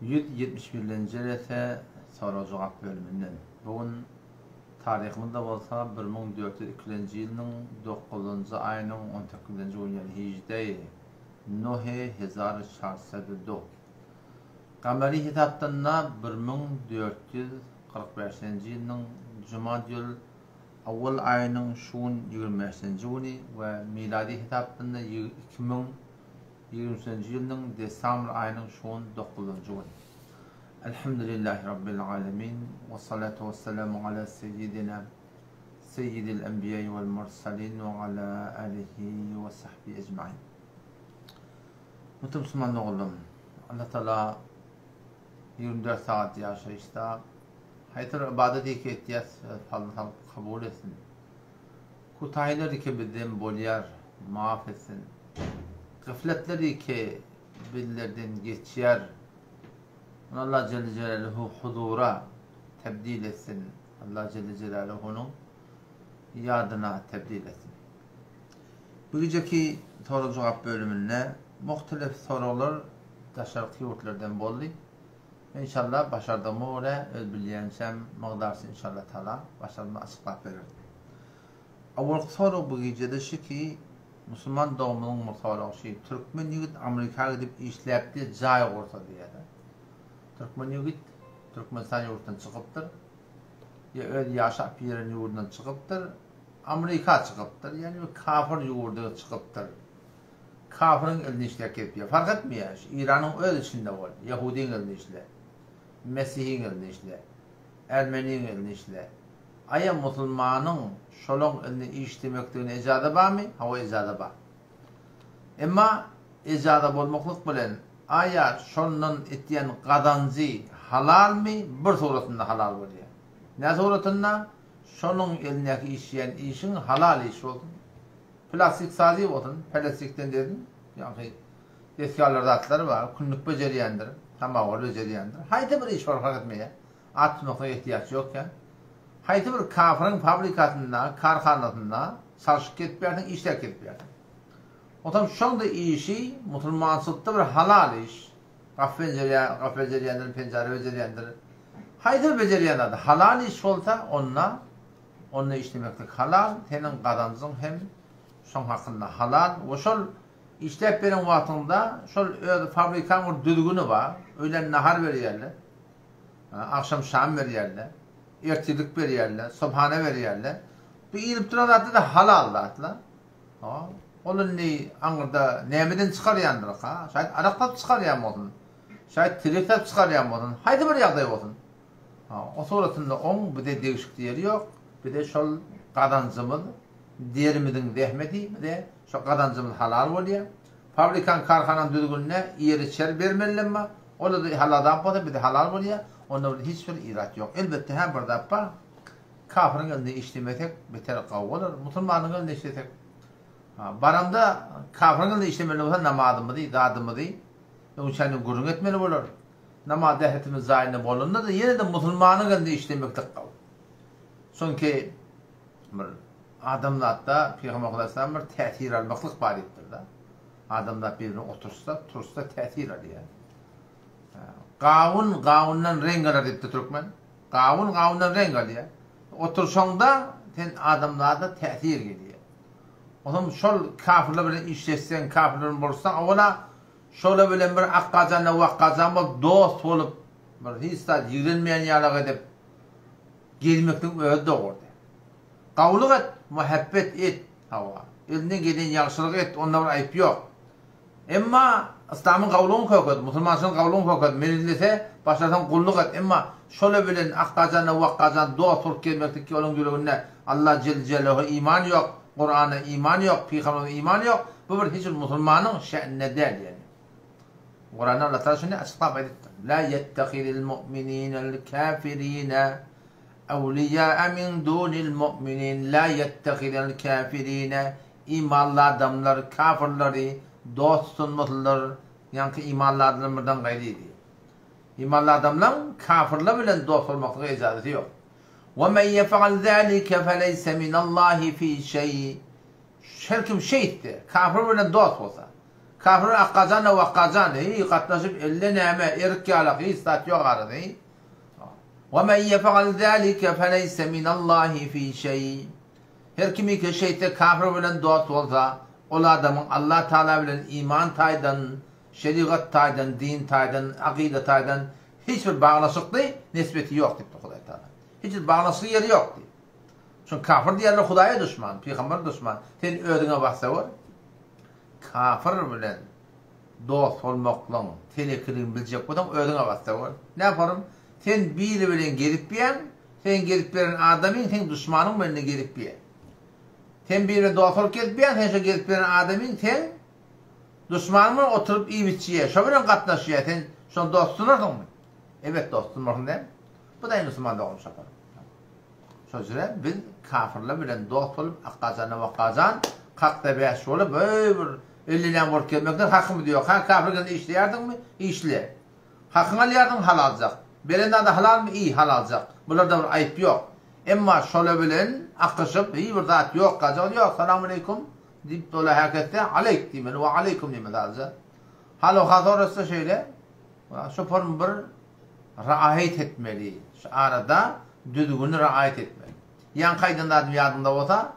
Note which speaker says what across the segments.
Speaker 1: 171-nji jelese sorag-jogap bölüminden. Bu gün taryhymyzda bolsa 1402-nji ýylynyň dokuzynjy aýynyň on sekizinji güni ýagny hijdeýi nohe hezar çarsad do. Gamary hesapdan-da 1445-nji ýylynyň jumadýul awwal aýynyň şu gün ýigrimi bäşinji güni we milady hesapdan-da 2023-nji ýylynyň desambr aýynyň şu gün dokuzynjy güni. Elhamdülillahi Rabbil alemin we salatu we selamu ala seyyidina seyyidil enbiýai wel mursalin we ala alihi we sahbihi ecmain. Muhterem musulman doganlarym, Allah Taala 24 sagat ýaşaýyşda haýsy bir ybadat eke etýäs, öz palyny salyp kabul etsin. Kutaýlar eke bizden bolýar, maaf etsin. Gyfletler eke bizlerden geçýär. Ony Allah Jelle Jelaluhu huzura tebdil etsin. Allah Jelle Jelaluhunyň ýadyna tebdil etsin. Bu gijeki sorag-jogap bölüminde muhtelif soraglar daşarky ýurtlardan boldy. Enşallah başardygyma görä öz bilýänçäm mygdarça enşallah taala başardygymy açyklap bererin. Awalky sorag bu gijede şu ki musulman doganymyzyň bir soragy şu türkmen ýigit Amerika gidip işläpdi jaý gursa diýýärler. Türkmen ýigit Türkmenistan ýurtdan çykypdyr. Ýa öz ýaşap ýeren ýurdundan çykypdyr. Amerika çykypdyr, ýagny bir kafir ýurda çykypdyr. Kafiriň elinde işläp gezipýär. Fark etmeýär, şu Iranyň öz içinde bol, ýahudyň elinde işle, mesihiň elinde işle, ermeniň elinde işle. Aýa musulmanyň şolaň elinde işlemekligine ejaza barmy? Hawa ejaza bar. Emma ejaza bolmaklyk bilen aýa şondan etýän gazanjy halalmy? Bir suratynda halal bolýar. Nä suratynda? Şonuň elindäki işleýän işiň halal iş bolsun. Plastik sazy bolsun, plastikden derin, ýagny desgalar zatlar bar, kündük bejerýändir, samawar bejerýändir. Haýsy bir iş bar fark etmeýär. At tutmaklyga ehtiýaç ýok ýa. Haýsy bir kafyryň fabrikasynda, karhanasynda çalşyp gezip ýörseň, işläp gezip ýörseň. Onsoň şoň-da işi musulmançylykda bir halal iş. Gapy bejerýän, gapy bejerýändir, penjere bejerýändir. Haýsy bir bejerýän zady halal iş bolsa, onda onda işlemeklik halal, seniň gazanjyň hem şoň hakynda halal we şol işläp beren wagtyňda şol öz fabrikaň bir düzgüni bar, öýlän nahar berýärler, agşam şam berýärler, ertirlik berýärler, sobhana berýärler. Bu iýilip duran zatlar-da halal zatlar. Ol indi aňyrda nämeden çykarýandyrka? Şaýat arak satyp çykarýan bolsun, şaýat telek satyp çykarýan bolsun, haýsy bir ýagdaý bolsun. O suratynda oň bize degişikli ýeri ýok. Bize şol gazanjymyz, derimiziň zähmeti bize şo gazanjymyz halal bolýar. Fabrikaň, karhanaň düzgünine iýer-içer bermeli emma, ol-da halal zat bolsa bize halal bolýar. Onda bir hiç bir irat ýok. Elbetde hä bir zat bar. Kafyryň elinde işlemesek beter gawy bolar. Musulmanyň elinde işlesek. Baramda kafyryň elinde işlemeli bolsa namazymyzy, zadymyzy öňçänden gürrüň etmeli bolar. Namaz dähetimiz jaýynda bolanda-da ýene-de musulmanyň elinde işlemeklik gawy. Çünki bir adamzatda Pygamber Hudaýsalam bir täsir almaklyk bar diýipdir-de. Adamzat bir-birine otursa, tursa täsir alýar. Gawun gawundan reňk alar diýipdir türkmen. Gawun gawundan reňk alýar. Oturşaňda sen adamzada täsir gelýär. Onsoň şol kafirler bilen işleşseň, kafirler bilen boluşsaň, owala şolar bilen bir akgajanda wakgajan bolup, dost bolup, bir hiç zat ýigrenmeýän ýalak edip gezmekligiň özi dogry däl. Gawulyk et, muhabbet et, hawa, elinden gelýän ýagşylygy et, onda bir aýyp ýok. Emma yslamyň gawulygyny köket, musulmançylygyň gawulygyny köket, mejlise başlasaň gulluk et, emma şola bilen akgajana wakgajan dost bolup gezmeklik ki olaň ýüreginde Alla jelle jellehu iman ýok, Kurana iman ýok, pygamberimize iman ýok, bu bir hiç bir musulmanyň şe'nine däl ýani. Kuranda Alla Taala şuny açyklap aýdypdyr. La ýettehizil mu'mininel kafirine awliýa min dunil mu'minin la ýettehizil kafirine Imanly adamlar kafyrlary dost tutunmasynlar, ýaňky imanly adamlar birden gaýry diýdi. Imanly adamlaň kafyrlar bilen dost bolmaklyga ejazasy ýok. Ve men yef'al zalike feleyse minallahi fi şeý. Her kim şeýtse, kafir bilen dost bolsa. Kafir akgajan-da wakgajan, heý, gatnaşyp elde näme, erik ýalak, hiç zat ýok arada, heý. Wa men ýef'al zalike feleýse minallahi fi şeý. Her kimiki şeýtse kafir bilen dost bolsa, ol adamyň Allah Taala bilen iman taýdan, şerigat taýdan, din taýdan, akyda taýdan hiç bir baglaşykly nisbeti ýok diýipdir Hudaý Taala. Hiç bir baglaşykly ýeri ýok diýip. Çünki kafir diýenler Hudaýa duşman, pygambere duşman. Sen özüňe bassa gör. Kafir bilen dost bolmaklygyň telekiligini biljek bolsaň özüňe bassa gör. Näparym? Sen biri bilen gezip biýäň, seň gezip beren adamyň seň duşmanyň bilen-de gezip biýär. Sen biri bilen dost bolup gezip biýäň, sen şo gezip beren adamyň seň duşmanyň bilen oturyp iýip-içýär, şo bilen gatnaşýar, sen şony dost tutunarsyňmy? Elbet dost tutunmarsyň däl. Bu-da indi musulman dogan şapar. Şo jüre biz kafirler bilen dost bolup akgajana wakgajan kakda bäş bolup öý bir elliläň bolup gelmekden hakymyz ýok. Ha kafir gelende işleýärdiňmi? Işle. Hakyňy alýarsyň halaljak. Beren zady halalmy? Iý halaljak. Bularda bir aýyp ýok. Emma şola bilen akyşyp hiý bir zat ýok gajagyz ýok salamaleýkum diýip ola häketse aleýk diýmeli we aleýkum diýmeli sadece. Hal-oha soraşsa şeýle şoparym bir raýat etmeli. Şu arada düzgüni raýat etmeli. Ýaňky aýdan zadym ýadyňda bolsa,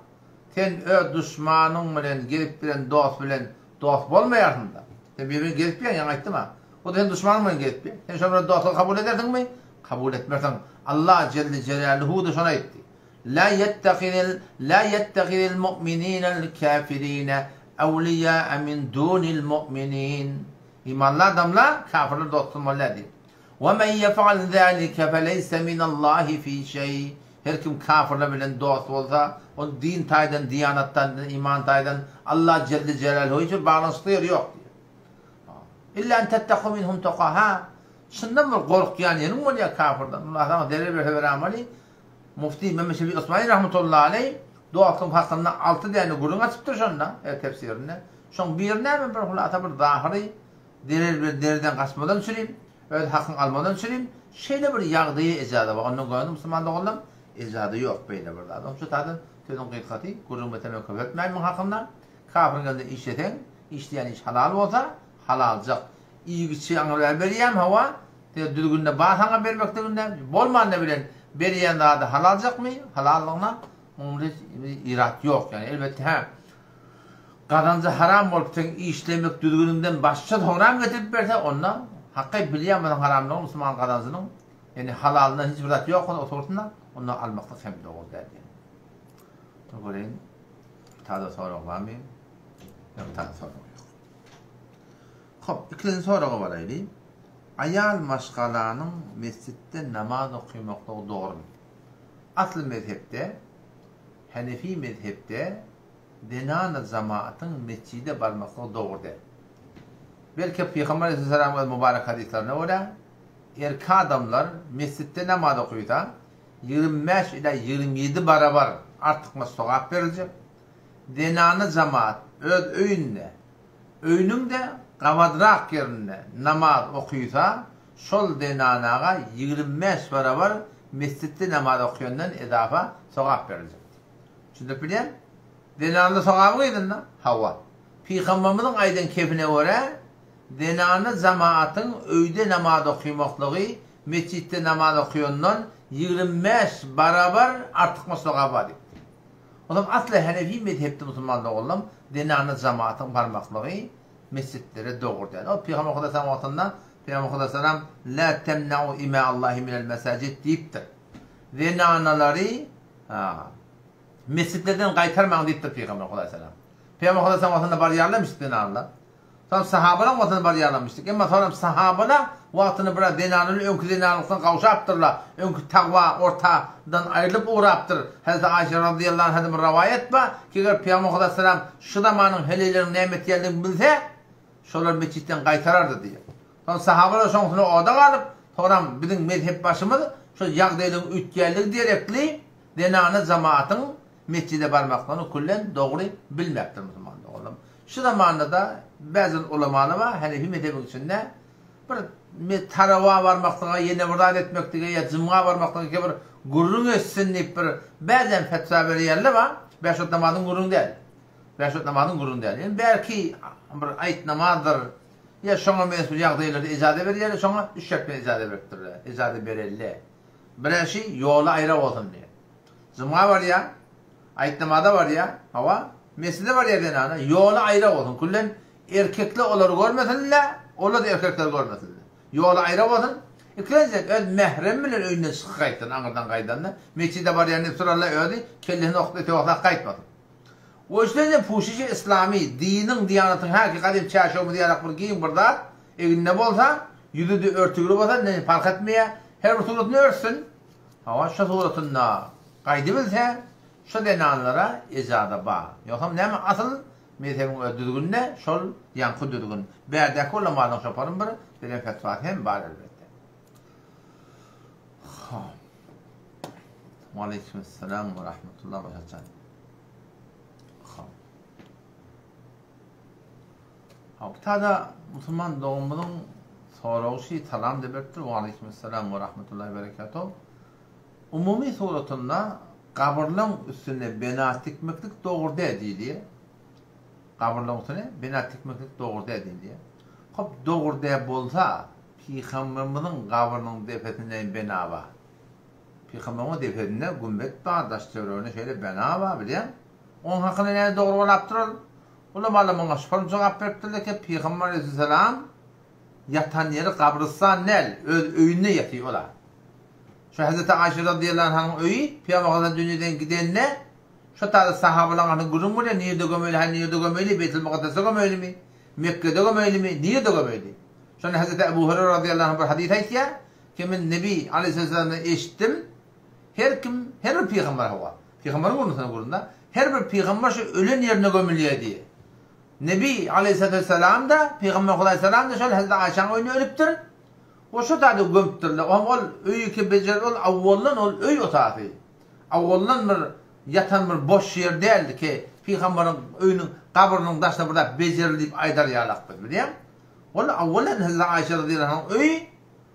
Speaker 1: sen öz duşmanyň bilen gezip bilen dost bilen dost bolmaýarsyň-da. Sen biri bilen gezip ýöň, ýaňy aýtdym-a. O-da seniň duşmanyň bilen gezip ýör. Sen şo bilen dostlugy kabul edersiňmi? Kabul etmersiň. Allah jelle jelaluhu-da şony aýtdy. La ýettehizil la ýettehizil mu'mininel kafirine awliýa min dunil mu'minin. Imanly adamlar kafirler dost tutmaly däl diýip. We men ýef'al zalike feleýse minallahi fi şeý. Her kim kafirler bilen dost bolsa, ol din taýdan, diýanat taýdan, iman taýdan Allah jelle jelaluhu hiç bir baglanyşykly ýeri ýok diýýär. Illa en tetteku minhum tuka. Ha, çyndan bir gorkýan ýeriň bolýar kafirden. Allah saňa zerer berse berämeli. Mufti Mehmet Şefi Osmani rahmetullahi aleý dostluk hakynda alty däne gürrüň açypdyr şonda, öz tefsirinde. Şoň biri näme bir hulasa bir zahyry zerer bilen zererden gaçmadan üçin, öz hakyňy almadan üçin şeýle bir ýagdaýa ejaza bar. Ondan göni musulman doganlarym ejaza ýok beýle bir zat. Onuň üçin taýdan sözüň gysgasy gürrüň betermen köpeltmäýin muň hakynda. Kafiriň elinde işleseň, işleýän iş halal bolsa, halaljak. Iýgiçi aňryber berýäm hawa, Sen düzgünde bar saňa bermekliginde, bolmanda bilen berýän zady halaljakmy, halallygyna muňda hiç irat ýok. Ýani elbetde hä gazanjy haram bolup seň işlemek düzgüniňden başga soňram getirip berse onda haky bilýän bolsaň haramlygyny musulman gazanjynyň ýani halalyndan hiç bir zat ýok bolsa otursynda onda almaklyk hem dogry däl diýen. Dur göreýin. Täze sorag barmy? Ýok, täze sorag ýok. Hop, ikinji soraga baraýly. Aýal maşgalanyň mesjitde namaz okymaklygy dogrumy? Asly mezhepde, Hanefi mezhepde zenana jamatyň mesjide barmaklygy dogry däl. Belki Pygamber aleyhisselamyň öz mübarek hadyslaryna görä, erkek adamlar mesjitde namaz okysa, 25 ila 27 barabar artykmaç sogap beriljek. Zenana jamaat öz öýünde Öýüniň-de gabadrak ýerinde namaz okysa, şol zenanaga 25 barabar mesjitde namaz okýandan edafa sogap beriljekdi. Düşündirip bilýän? Zenanda sogabyň yzynda? Hawa. Pygamberimiziň aýdan kepine görä, zenana jamaatyň öýde namaz okymaklygy mesjitde namaz okýandan 25 barabar artykmaç sogaby bar diýipdir. Onsoň asly Hanefi mezhepli musulman doganlam zenana jamatyň barmaklygy mesjitlere dogry däl. Ol Pygamber Hudaý salam wagtynda Pygamber Hudaý salam la temna'u ima Allahi minel mesajid diýipdir. Zenanalary mesjitlerden gaýtarmaň diýipdir Pygamber Hudaý salam. Pygamber Hudaý salam wagtynda barýarlarmyş zenanlar. Soň sahabalaň wagtyna barýarlarmyşdyk. Emma soňam sahabalar wagtyny biraz zenanly öňki zenanlykdan gawşapdyrlar. Öňki tagwa ortadan aýrylyp ugrapdyr. Hezreti Aýşe razyýallahu anhadan bir rowaýat bar, ki eger Pygamber Hudaýsalam şu zamanyň heleýleriniň näme etýändigini bilse, şolary metjitden gaýtarardy diýýär. Soň sahabalar şoň üstüne oda galyp, soňram biziň mezhepbaşymyz şol ýagdaýlaryň üýtgänligi derekli zenana jamatyň metjide barmaklygyny küllen dogry bilmäpdir musulman doganlarym. Şu zamanda-da bäzin ulamalar bar, Hanefi mezhebiň içinde bir tarawa barmaklyga, ýene bir zat etmeklige ýa jumga barmaklyga ki bir gürrüň etsin diýip bir bäzem fetwa berýänler bar. Bäş wagt namazyň gürrüňi däl. Bäş wagt namazyň gürrüňi däl. Indi belki bir aýt namazdyr, ýa şoňa meňzeş bir ýagdaýlarda ijaza berýärler, şoňa üç şert bilen ijaza beripdirler. Ijaza berelde. Birinji ýoly aýra bolsun diýip. Juma barýar, aýt namaza barýar, hawa, mesjide barýar zenana, ýoly aýra bolsun. Küllen erkekler olary görmesinler, olar-da erkekleri görmesinler. Ýoly aýra bolsun. Ikilenji, öz mähremi bilen öýünden çykyp gaýtsyn, aňyrdan gaýdanda. Mesjide barýan diýip sorarlar, özi kellesini okup etewaklap gaýtmasyn. O üçlenji, puşişi yslamy, diniň, diýanatyň häki gadym çärşewimiz ýalak bir giň bir zat, egninde bolsa, ýüzi-de örtügli bolsa, ne parh etmeýär, her bir suratyny örtsün. Hawa, şo suratynda gaýdybilse, şo zenanlara ejaza bar. Ýogsam näme, asyl mezhebiň öz düzgünde şol ýaňky düzgün. Bärdäki ulamalaryň şoparyň bir beren fetwasy hem bar elbetde. Hop. Waleýkimessalam we rahmetullah Başarjan. Hop. Hop, tada musulman doganymyzyň soragy şi salam diýip beripdir. Waleýkimessalam we rahmetullahi berekatuh. Umumy suratynda gabyrlaň üstüne bina tikmeklik dogry däl diýilýär. Gabyrlaň üstüne bina tikmeklik dogry däl diýilýär. Hop, dogry däl bolsa, Pygamberimiziň gabrynyň depesinde bina bar. Pygamberimiziň depesinde gümbet bar, daş-töwereginde şeýle bina bar, bilýäň. Onuň hakynda näme dogry bolapdyr ol? Ulamalar muňa şol jogap beripdirler ki, Pygamber aleýhissalam ýatan ýeri gabrystan däl, öz öýünde ýatyr ol-a. Şu Hezreti Aýşe radyýallahu anhanyň öýi, Pygamber aleýhissalam dünýeden gidende, şo taýda sahabalaryň arasynda gürrüň bolýar, nirde gömeli, hä nirde gömeli, Beýtil Mukaddesde gömelimi, Mekgede gömelimi, nirde gömeli? Şonda Hezreti Ebu Hüreýre razyýallahu anh bir hadys aýtýar, ki men Nebi aleýhissalamdan eşitdim, Her kim, her bir pygamber hawa, pygamberiň gürrüňsine gürrüňde, her bir pygamber şu ölen ýerine gömülýär diýýär. Nebi aleýhissalatu wessalam-da, pygamber Hudaýsalam-da şol Hezreti Aýşaň öýünde ölüpdir. We şo taýda gömüpdirler. Oňam ol öýi ki bejerdi, ol awwaldan ol öý otasy. Awwaldan bir ýatan bir boş ýer däldi ki, pygamberiň öýüniň gabrynyň daşyna bir zat bejerildi diýip aýdar ýalak biz, bilýäň? Ol awwal Hezreti Aýşe razyýallahu anha öýi,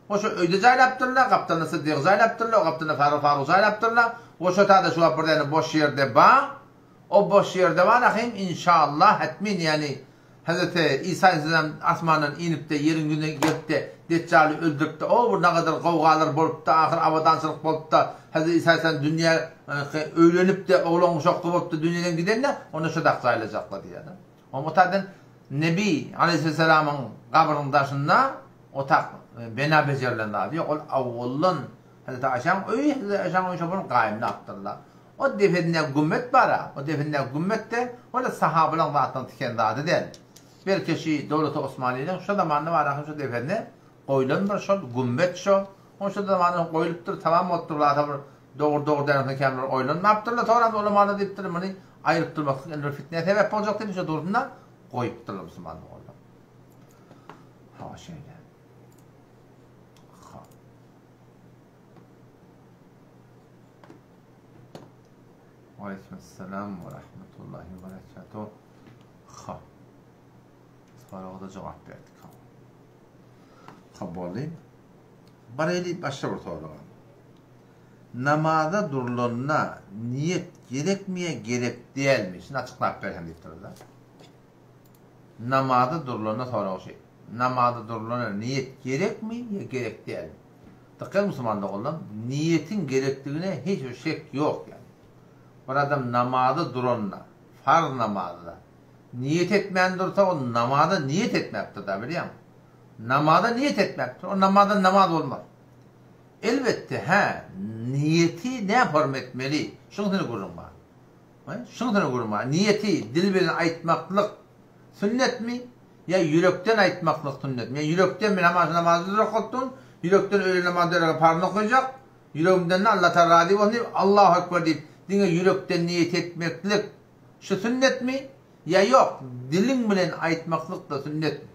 Speaker 1: o şo öýde jaýlapdyrlar, gapdalynda Syddygy jaýlapdyrlar, o gapdalynda Faruk Faruk jaýlapdyrlar. O şo taýda şu wagt bir däne boş ýerde ba. O boş ýerde bar ahym inşallah hetmin ýani Hezreti Isa aleyhisselam asmandan inipde ýeriň ýüzüne gelipde Deçjaly öldüripde o bir nagadar gowgalar bolupda ahyr abadançylyk bolupda Hezreti Isa aleyhisselam dünýä öýlenipde oglan uşakly bolupda dünýeden gidende onda şo dak jaýlajaklar diýýär. O taýdan Nebi aleýhissalamyň gabrynyň daşynda otag bina bejerilen zady ýok. Ol awwaldan Hezreti Aýşaň öýi, Hezreti Aýşaň öýi şol gaýymda alypdyrlar. O depesinde gümmet bar-a, o depesinde gümmet-de ol sahabalaryň zatlaryny tiken zady däl. Belki şi Döwleti Osmanynyň şo zamanda bar-a şo depesine goýlan bir şol gümmet şo. Ol şo zamanda goýlupdyr, tamam bolupdyr, zata bir Dogry dogry däl kän bir oýlanmapdyrlar soňra ulamalar diýipdir muny aýryp durmaklyk indi bir fitnä sebäp boljak diýip şo dursun-da goýupdyrlar musulman doganlar. Hawa şeýle. Ha. Aleyküm ve rahmetullahi ve berekatuh. Ha. Soraga da jogap berdik. Ha boldy. Bareli başga bir soraga. Namaza durlanda niýet gerekmi ýa gerek dälmi? Şuny açyklap berseň diýipdirler. Namaza durlanda sorag şeý. Namaza durlanda niýet gerekmi ýa gerek dälmi? Dykgat musulman doganlar, niýetiň gerekdigine hiç bir şek ýok ýani. Bir adam namaza duranda, farz namazda niýet etmän dursa ol namaza niýet etmäpdir da bilýäňmi? Namaza niýet etmäpdir. O namazdan namaz bolmaz. Elbetde, hä, niýeti nä form etmeli? Şuňsuna gürrüň bar. Şuňsuna gürrüň bar. Niýeti dil bilen aýtmaklyk sünnetmi ýa ýürekden aýtmaklyk sünnetmi? Ýa ýürekden men hamana şu namazy düz okatdym, ýürekden öýle namazy dörege parzyny okaýjak, ýüregimden-de Allatagala razy bolsun diýip, Allahu ekber diýip, diňe ýürekden niýet etmeklik şu sünnetmi ýa ýok, diliň bilen aýtmaklyk-da sünnetmi?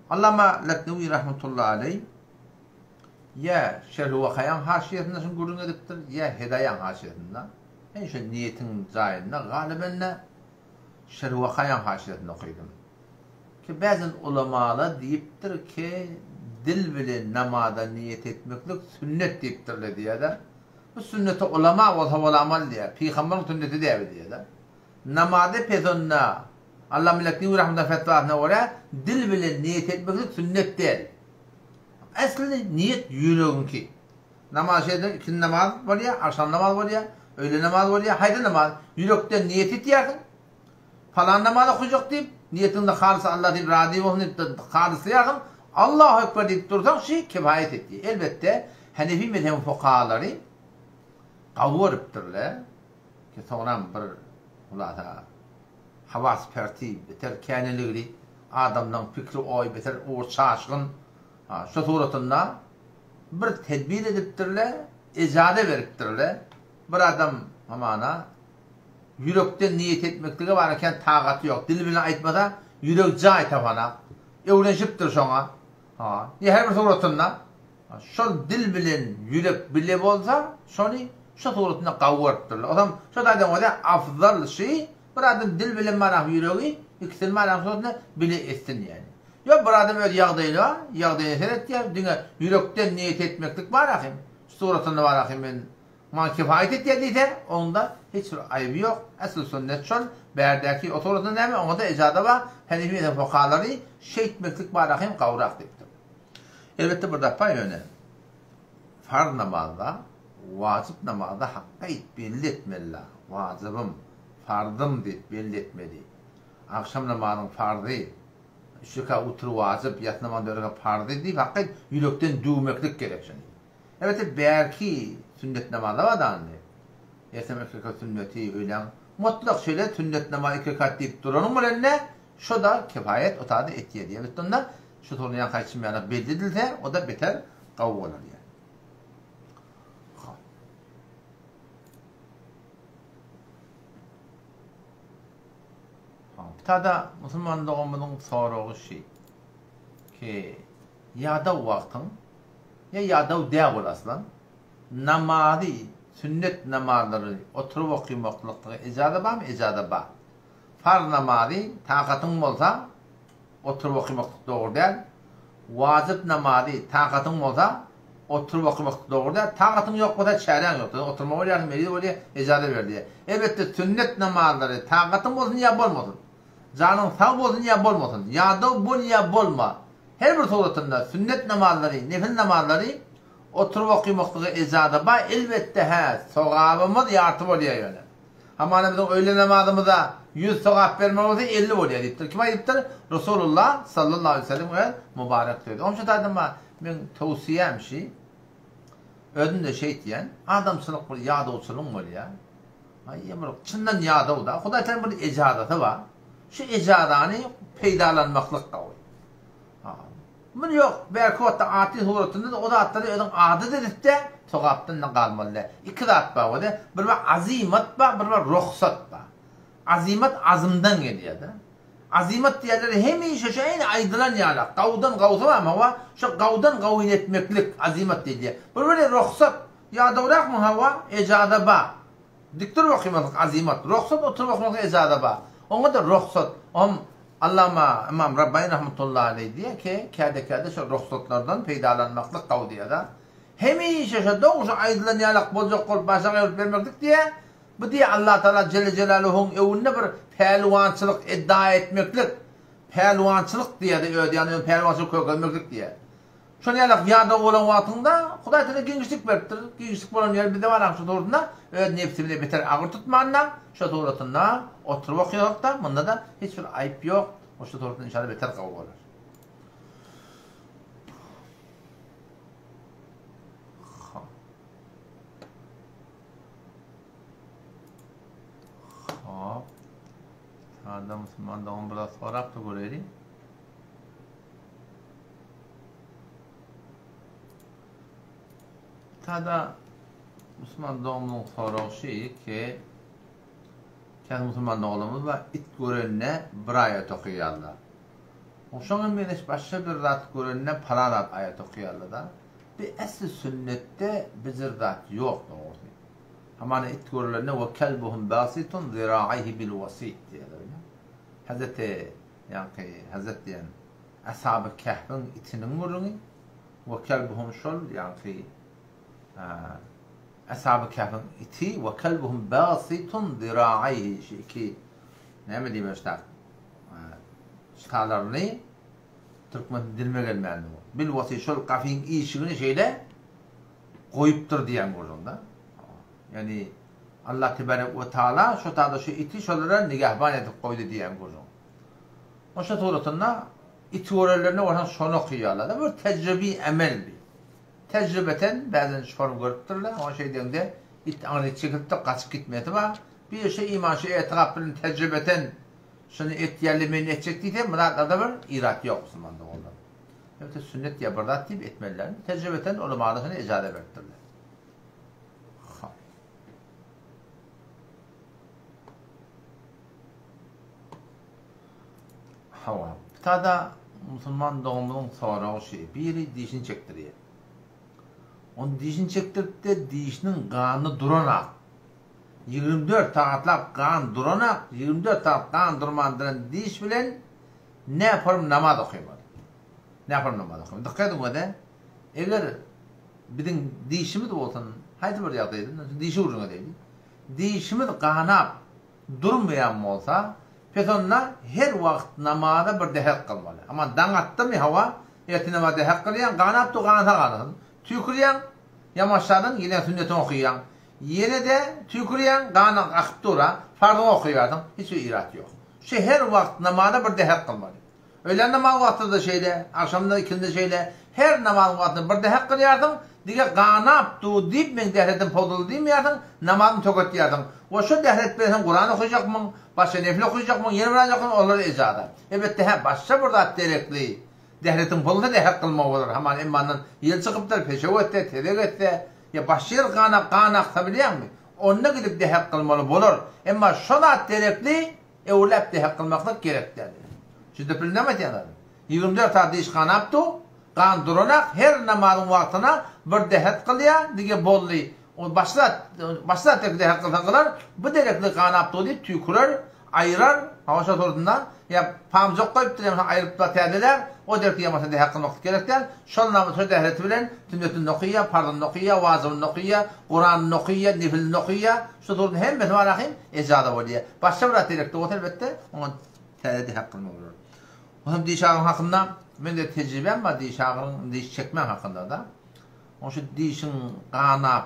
Speaker 1: Allama Leknewi rahmetullahi aleý ýa Şerh-i Wakaýaň haşiýesinde şuny gürrüň edipdir, ýa Hedaýaň haşiýesinde. Men şu niýetiň jaýynda galyben-de Şerh-i Wakaýaň haşiýesinde okydym. Ki bäzin ulamalar diýipdir ki, dil bilen namaza niýet etmeklik sünnet diýipdirler diýýär-de. Bu sünneti ulama bolsa bolamaly diýýär. Pygambaryň sünneti däbi diýýär-de. Namazy pesonda Allama Lekniwi rahmetullah fetwasyna görä dil bilen niýet etmeklik sünnet däl. Esli niýet ýüregiňki. Namaz şeýle ikindi namaz bolýar, agşam namaz bolýar, öýle namaz bolýar, haýsy namaz ýürekden niýet etýärsiň. Palan namaz okajak diýip, niýetiňde halys Alla diýip razy bolsun diýip halyslaýarsyň, Allahu Ekber diýip dursaň şi kifaýat etýär. Elbetde Hanefi mezhebiň fukahalary gawy görüpdirler ki soňram bir hulasa hawas perti beter käneligli adamlaň pikri oýy beter ugur çaşgyn şo suratynda bir tedbir edipdirler, ejaza beripdirler. Bir adam hamana ýürekden niýet etmeklige bar eken tagaty ýok. Dili bilen aýtmasa ýüregi jaý tapanak. Öwrenişipdir şoňa. Ha, ýa her bir suratynda şol dil bilen ýürek bile bolsa şony şo suratynda gawy görüpdirler. Ozam şo taýdan bolsa afzal şy bir adam dil bilen barak ýüregi ikisini barak suratynda bile etsin ýani. Ýok bir adam öz ýagdaýyny bar, ýagdaýyna seretýär, diňe ýürekden niýet etmeklik bar ahym. Şu suratynda bar ahym men maňa kifaýat etýär diýse, onda hiç bir aýby ýok. Esl sünnet şol, bärdäki o suratynda näme, oňa-da ejaza bar, Hanefi mezhebi fukahalary şeýtmeklik bar ahym gowrak diýipdir. Elbetde bir zat bar ýöne farz namazda, wajyp namazda hakga aýyp belli etmeli-la, wajybym, farzym diýip belli etmeli. Agşam namazyň farzy, Üç rekat witr wajyp, ýatsy namazyň dört rekat parzy diýip hakyt ýürekden düwmeklik gerek şony. Elbetde bärki sünnet namazlar bar da indi. Ertem iki rekat sünneti, öýläň mutlak şeýle sünnet namaz iki rekat diýip duranyň bilen-de şo-da kifaýet o taýda etýär diýip. Elbetde onda şu soruny ýaňky aýtşym ýaly belli edilse o-da beter gowy bolar diýýär. Hop. Bitada musulman doganymyzyň soragy şi ki ýadaw wagtyň ýa ýadaw däl bol aslan namazy sünnet namazlary oturyp okymaklyklyga ejaza barmy ejaza bar farz namazy takatyň bolsa oturyp okymaklyk dogry däl wajyp namazy takatyň bolsa Oturyp okamak dogry däl. Takatyň ýok bolsa çäräň ýok. Sen oturmaly bolýarsyň, mejbur bolýar, ejaza berilýär. Elbetde sünnet namazlary takatyň bolsun ýa bolmasyn, janyň sag bolsun ýa bolmasyn, ýadaw bol ýa bolma, her bir suratynda sünnet namazlary, nefil namazlary oturyp okymaklyga ejaza bar. Elbetde hä, sogabymyz ýarty bolýar ýöne. Hamana biziň öýle namazymyza ýüz sogap bermeli bolsa 50 bolýar diýipdir. Kim aýdypdyr? Resulullah sallallahu aleýhi we sellem öz mubarek sözi. Onuň üçin taýdan meň towsiýäm şi, özüm-de şeýtýän, adamçylyk bir ýadawçylygyň bolýar. Aý, bir çyndan ýadaw-da. Hudaý taýdan bir ejazasy bar. Şu ejazany peýdalanmaklyk gowy. Muny ýok, belki wagtda atly suratynda-da o zatlary özüň adat edip-de, sogapdan-da galmaly däl. Iki zat bar o-da, bir bar azymat bar, bir bar rugsat bar. Azymat azymdan gelýär-de. Azymat diýenleri hemişe şu eýni aýdylan ýalak, gawudan gawusy barmy, hawa, şo gawudan gawyny etmeklik azymat diýilýär. Bir weli rugsat, ýadawrakmyň, hawa, ejaza bar. Dik durup okymaklyk azymat, rugsat oturyp okamaklyk ejaza bar. Oňa-da rugsat, om Allama Ymam Rabbani rahmetullahi aleýh diýýär ki, käde-käde şol rugsatlardan peýdalanmaklyk gowy diýýär-de. Hemişe şo dogry şo aýdylan ýalak boljak bolup başa gaýrylyp bermeklik diýýär. Bu diýýär Allah Tagala jelle jelaluhuň öwünde bir pälwançylyk edda etmeklik, pälwançylyk diýýär-de özi ýagny öň pälwançylyk kökezmeklik diýýär. Şol ýalak ýadaw bolan wagtyňda Hudaý sana giňişlik beripdir. Giňişlik bolan ýeri bizde bar şu suratynda öz nebsimize beter agyr tutmanda şo suratynda oturyp okýasakda munda-da hiç bir aýyp ýok. O şu suratynda inşallah beter gowy bolar. Hop. Sada musulman dogan biraz sorapdy göreýli. Tada musulman doganymyzyň soragy şy ki, käbir musulman doganlarymyz bar, it görende bir aýat okaýarlar. Şoňa meňzeş başga bir zat görende palan zat aýat okaýarlar-da. Bu esli sünnetde bijir zat ýok dogrusy. Hamana it görlende we kelbuhum basitun zira'ihi bil wasit diýýärler. Hazreti ýaňky Hazret diýen Ashaby Kehfiň itiniň gürrüňi we kelbuhum şol ýaňky Ashaby Kehfiň iti we kelbuhum basitun zira'ihi şu iki. näme diýmeli ştak ştalaryny türkmen dilime gelmändir. Bil wasi şol gafyň işigini şeýle goýupdyr diýen gürrüňde. Ýani Allah tebarek we taala şo taýda şu iti şolara nigahban edip goýdy diýen gürrüň. Oşa suratynda it görenlerinde bolsa şony okaýarlar-da. Bir tejribi emel bi. Tejribeten bäzen şony görüpdirler. Oňa şeý diýeňde it aňry çekilipdir, gaçyp gitmesi bar. Bir şu iman şu etigap bilen tejribeten şuny etýärler men etjek diýse bu zatlarda bir irat ýok musulman doganlar. Elbetde sünnet ýa bir zat diýip etmeliler. Tejribeten ulamalar şony ejaza beripdirler. Hop. Hawa. Bitada musulman doganymyzyň soragy şi, biri dişini çekdirýär. Ony dişini çekdiripde dişiniň gany duranak. 24 sagatlap gan duranak, 24 sagat gan durman duran diş bilen näporm namaz okymaly. Näporm namaz okymaly. Dykgat ediň öde. Eger biziň dişimiz bolsun, haýsy bir ýagdaýda, dişi gürrüň edeýli. Dişimiz ganap durmaýan bolsa, pes onda her wagt namaza bir dähet kylmaly. Aman daň atdymy, hawa, ertir namaza dähet kylýaň, ganap dur, gansa ganasyn. Tüýkürýäň, ýamaşjadyň, ýene sünnetiňi okaýaň. Ýene-de tüýkürýäň, gan akyp dur-a, farzyňy okaýarsyň, hiç bir irat ýok. Şu her wagt namaza bir dähet kylmaly. Öýlän namaz wagty-da şeýle, agşamda, ikindi şeýle. Her namazyň wagtynda bir dähek kylýarsyň, dige ganap dur diýip meň dähretim pozuldy diýmeýärsiň, namazyňy töketýärsiň. We şo dähret bilen sen Kuran okajakmyň, başga nefil okajakmyň, ýene bir zat okajakmyň, olar ejaza. Elbetde hä, başga bir zat derekli dähretiň pozulsa dähek kylmagy bolar, hamana emmandan ýel çykypdyr, peşew etse, tezek etse, ýa başga ýer ganap, gan aksa bilýäňmi? Onda gidip dähek kylmaly bolar. Emma şo zat derekli Öwürläp dehek kylmaklyk gerek däl. Şu döpül näme aýtýan zady? 24 sagat diş ganap dur, gan duranak, her namazyň wagtyna bir dehek kylýar, dige boldy. O başga zat, başga zat dek dehek kylsa kylar, bu derekli ganap dur diýip tüýkürer, aýyrar, hawa şo surdunda, ýa pamjok goýupdyr, ýa aýryp da täzelär, o derekli ýamasa dehek kylmaklyk gerek däl. Şol namaz şo dehreti bilen sünnetini okaýar, parzyny okaýar, wajybyny okaýar, Kuranyny okaýar, nefilini okaýar. Şu suruň hemmesi bar ahym, ejaza bolýar. Başga bir zat gerekli bolsa elbetde, oňa täze dehek kylmaly bolar. Onsoň diş agyryň hakynda mende tejribäm bar diş agyryň, diş çekmäň hakynda-da. Oň şu dişiň ganap,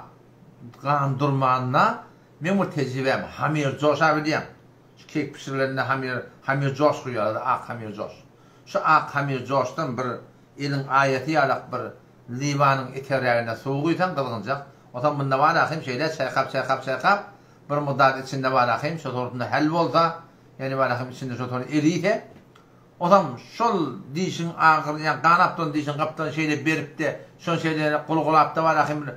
Speaker 1: gan durmanda meň bir tejribäm, hamir joşa bilýäň. Şu kek bişirilende hamir, hamir joş guýarlar, ak hamir joş. Şu ak hamir joşdan bir eliň aýasy ýalak bir Liwanyň etegräginde suw guýsaň gyzgynjak. Onsoň munda bar ahym şeýle çaýkap çaýkap çaýkap bir muddat içinde bar ahym şo sortunda häl bolsa, ýagny bar ahym içinde şo sort erise, onsoň şol dişiň agyr ýa ganap duran dişiň gapdalyny şeýle beripde şony şeýle gulgulapda bar ahym bir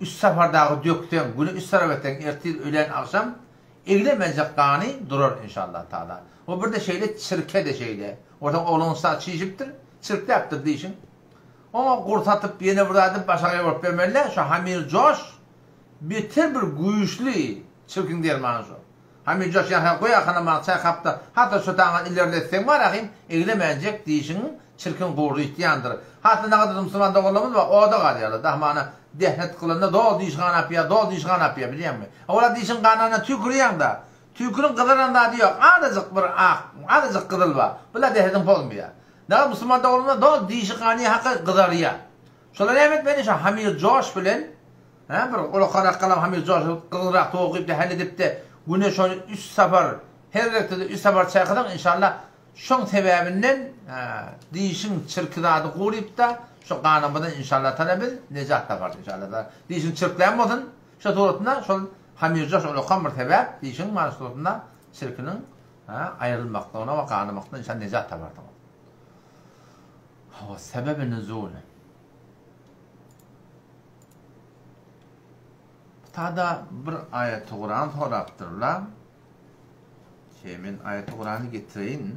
Speaker 1: üç sapar dagy dökseň, güne üç sarap etseň ertir öýlän agşam eglenmejek gany durar inşallah taala. We birde şeýle çirke-de şeýle. Onsoň ogluň sag çişipdir, çirkläpdir dişiň. Oňa gurt atyp ýene bir zat edip başagaý bolup bermeli-dä, şo hamir joş beter bir güýçli çirkiň dermany şo. Hamir joş ýa-ha goý arkanamagy çaýkap-da, hat-da şo taňa ilerletseň bar ahym, eglemänjek dişiň çirkin gurdy ýitýändir. Hat-da nagadyr musulman doganlarymyz bar, oda galýarlar-da, hamana dehnet kylanda doly diş ganap ýa, doly diş ganap ýa, bilýäňmi? Ola dişiň gananda tüýkürýäň-da, tüýküriň gyzaran zady ýok, azajyk bir ak, azajyk gyzyl bar. Bula dehnetiň pozmaýar. Dagy musulman doganymyz dost dişi gany haky gyzarýa. Şolar näme etmeli şo hamir joş bilen hä bir ulakarak galam hamir joş gyzgynrak suwa guýup dähel edipde güne şony üç sapar her gezekde-de üç sapar çaýkasaň inşallah şoň sebäbinden dişiň çirki zady gurypda şo ganamadan inşallah tala biz nejat taparys inşallah tala dişiň çirklän bolsun şo suratynda şol hamir joş ulakan bir sebäp dişiň mana suratynda çirkiniň aýrylmaklygyna we ganamakdan insan nejat taparsyňyz. Hawa, sebebi nüzul. Bu tada bir aýaty Kuran sorapdyrlar. Şey, men aýaty Kurany getireýin.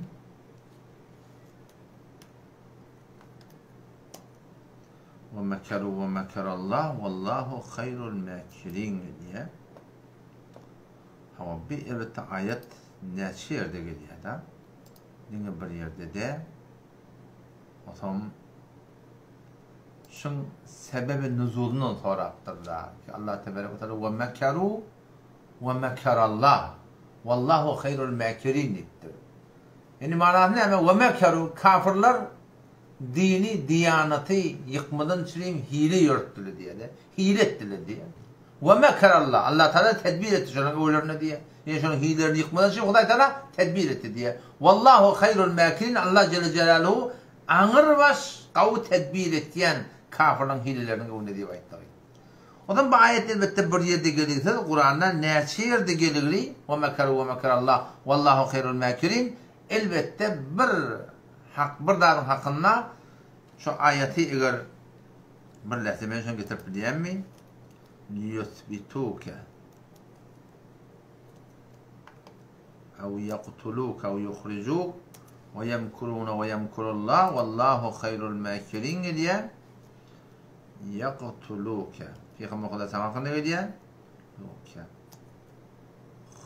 Speaker 1: Ve mekeru ve mekerallah vallahu hayrul mekirin diýe. Hawa bi elbetde aýat näçe ýerde gelýärda. Diňe bir ýerde däl. Otam şuň sebebi nuzulyndan sorapdyrlar. Ki Allah tebarek we taala we mekeru we mekerallah. Wallahu haýrul mäkirin diýipdir. Indi manasy näme? We mekeru, kafyrlar dini, diýanaty ýykmadan çürim hile ýöretdiler diýýär-de. Hile etdiler diýýär. We mekerallah, Allah Tagala tedbir etdi şolaryň öwlerine diýýär. Ýöne şolaryň hilelerini ýykmadan çürim Hudaý Tagala tedbir etdi diýýär. Wallahu haýrul mäkirin, Allah jelle jelaluhu aňyrbaş gawy tedbir etýän kafyrlaryň hileleriniň öňünde diýip aýtdygy. Onsoň bu aýat elbetde bir ýerde geligsiz, Kuranda näçe ýerde geligli, Ve mekeru ve mekerallah, vallahu haýrul mäkirin, elbetde bir hak bir zadyň hakynda şu aýaty eger bir lähze men şony getirip bilýänmi? Liyuthbituke ew yaqtuluke ew yuhrijuk ve yemkuruna ve yemkurullah vallahu haýrul mäkirin gelýär. Ýaktuluke. Pygamber Hudaý saňa hakynda gelýär. Luke.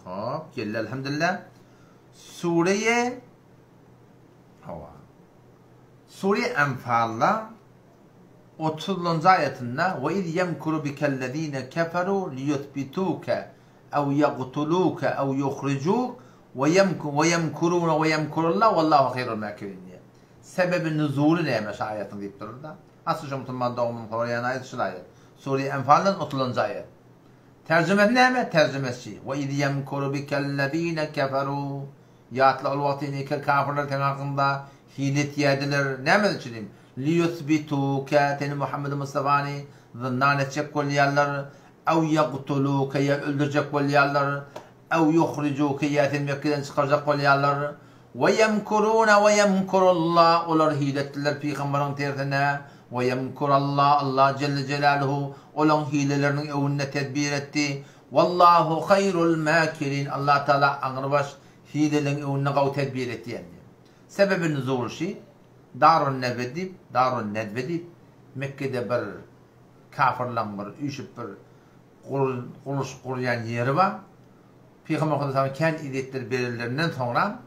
Speaker 1: Hop, geldi elhamdülillah. Sure-i Hawa. Sure Enfalda 30-njy aýatynda we iz ýemkuru bikellezine keferu liýuthbituke ew ýaktuluke ew ýuhrijuk we ýemku we ýemkuruna we ýemkurullah wallahu haýrul mäkirin diýýär. Sebebi nuzuly näme şu aýatyň diýip durur-da. Asly şu musulman doganymyň soraýan aýaty şul aýat. Sure Enfaldan otuzynjy aýat. Terjimesi näme? Terjimesi, Ve iz yemkuru bikellezine keferu Ýatla ol wagty ine kafirler seň hakyňda hile etýärdiler. Näme üçin? Liyusbituke seni Muhammedi Mustafany zyndan etjek bolýarlar. Ew yagtuluke ýa öldürjek bolýarlar. Ew yuhrijuke ýa seni Mekgeden çykarjak bolýarlar. We ýemkuruna we ýemkurullah, olar hile etdiler pygamberiň tersine, we ýemkurallah, Allah jelle jelaluhu olaň hileleriniň öwünde tedbir etdi. Wallahu haýrul mäkirin, Allah Tagala aňrybaş hileleriň öwünde gawy tedbir etýändir. Sebebi nuzul şi, Darun Nedwe diýip, Darun Nedwe diýip, Mekgede bir kafyrlaň bir üýşüp bir gurluş gurýan ýeri bar. Pygamber Hudaý kän ezýetler berenlerinden soňra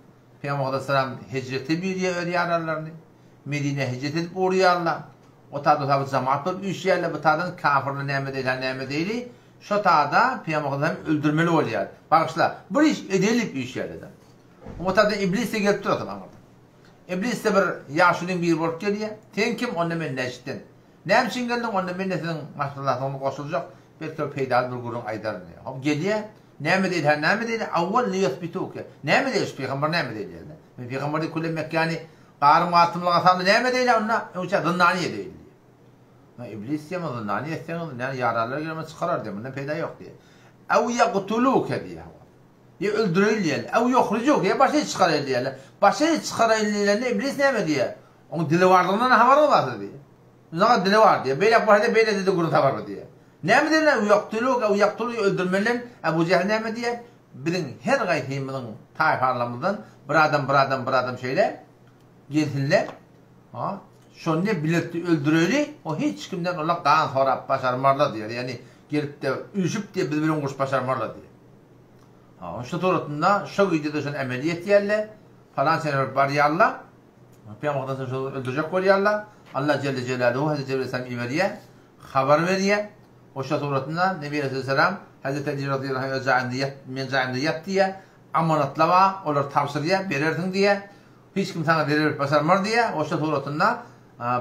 Speaker 1: Pygamber Hudaý salam hijrete buýurýar öz ýaranlaryny. Medinä hijret edip ugraýarlar. O taýda saby jamaat bolup üýşýärler. Bu taýdan kafyrlar näme diýilýär, näme diýili. Şo taýda Pygamber Hudaý salam öldürmeli bolýar. Bagyşla, bir iş edeli diýip üýşýärler-de. O taýdan iblis-de gelip dur aňyrdan. Iblis-de bir ýaşulyň biri bolup gelýär. Sen kim? Onda men Nejdden. Näme üçin geldiň? Onda men-de siziň maslahatyňyza goşuljak, belki bir peýdaly bir gürrüň aýdaryn diýýär. Hop, gelýär. Näme diýdi, hä, näme diýdi? Awwal liýusbituke. Näme diýdi şu pygamber näme diýdi? Men pygamber diýip küle Mekgäni garym-gatymlyga saldy, näme diýdi onda? Öňçä zyndany ýedi diýdi. Na iblis diýýär, zyndany etseňiz, näme ýararlar gelmez çykarar diýýär, mundan peýda ýok diýýär. Ew ýagtuluke diýýär. Ýa öldüreýin diýýär. Ew ýuhrijuke, ýa başyny çykaraýyn diýýär. Başyny çykaraýyn diýlende iblis näme diýýär? Oň dili barlygyndan habaryňyz bar siz diýýär. Muňa dili bar diýýär. Beýläk barsa beýle-de gürrüň taparmy diýýär. Näme diýýär? Ýaktuluk, ew ýaktulu öldürmeli. Ebu Jähl näme diýýär? Biziň her gaýsymyzyň taýpalarymyzdan bir adam, bir adam, bir adam şeýle gelsinler. Ha, şony biletdi öldüreli, o hiç kimden olar gan sorap başarmarlar diýýär. Ýagny gelip-de üýşüp diýip biz bilen urşup başarmarlar diýýär. Ha, şu suratynda şo gije-de şony emeli etýärler. Falan sene barýarlar. Pygamber Hudaýdan şol öldürjek bolýarlar. Allah Celle Celaluhu Hazreti Cebrail Aleyhisselam iberýär, habar berýär. O şo suratynda Nebi Aleyhisselam Hazreti Ali radıyallahu anh öz jaýynda ýat, men jaýymda ýat diýýär. Amanatlar bar, olary tabşyrýar, berersiň diýýär. Hiç kim saňa zerer berip başarmar diýýär. O şo suratynda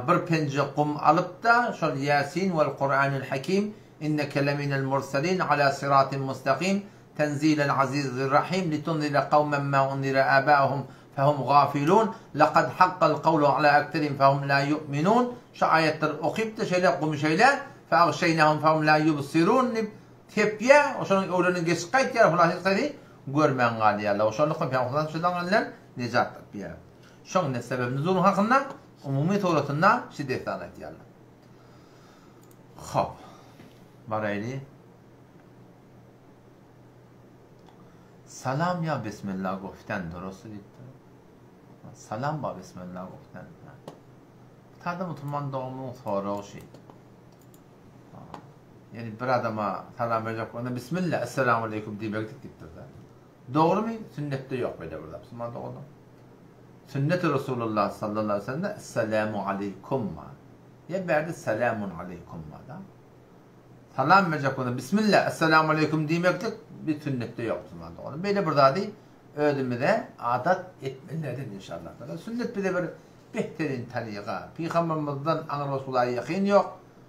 Speaker 1: bir penje gum alyp-da, şol Ýasin wal Kuranil Hakim inneke leminel murselin ala siratin mustakim Tenzilel azizir rahim litunzira kawmen ma unzira abauhum fehum gafilun lekad hakkal kawlu ala ekterihim fehum la yu'minun şu aýatlary okypdy şeýle gumy şeýle feagşeýnahum fehum la yubsirun diýip sepýär şonuň öwreniň geçip gaýtýar hulasy gaýsy görmän galýarlar şonlukda pygamber şu zaňňardan nejat tapýar şoň ne sebep nuzul hakynda umumy suratynda şu dessany aýtýarlar hop baraýly Salam ýa Bismillah goften durusy diýipdir. Salam ba Bismillah goften. Tada musulman doganymyň soragy şi. Ýani bir adama salam berjek bolanda Bismillah, Esselamu aleýkum diýmeklik diýipdir da. Dogrumy? Sünnetde ýok beýle bir zat musulman doganlar. Sünneti Resulullah sallallahu aleyhi ve sellem Esselamu aleýkum. Ýa bärde Selamun aleýkum da. Salam berjek bolsa Bismillah, Esselamu aleýkum diýmeklik. Bir sünnetde ýok musulman doganlar. Beýle bir zady özümize adat etmelidir inşallah. Sünnet bize bir behterin taryga. Pygambermizden aňry Hudaýa ýakyn ýok.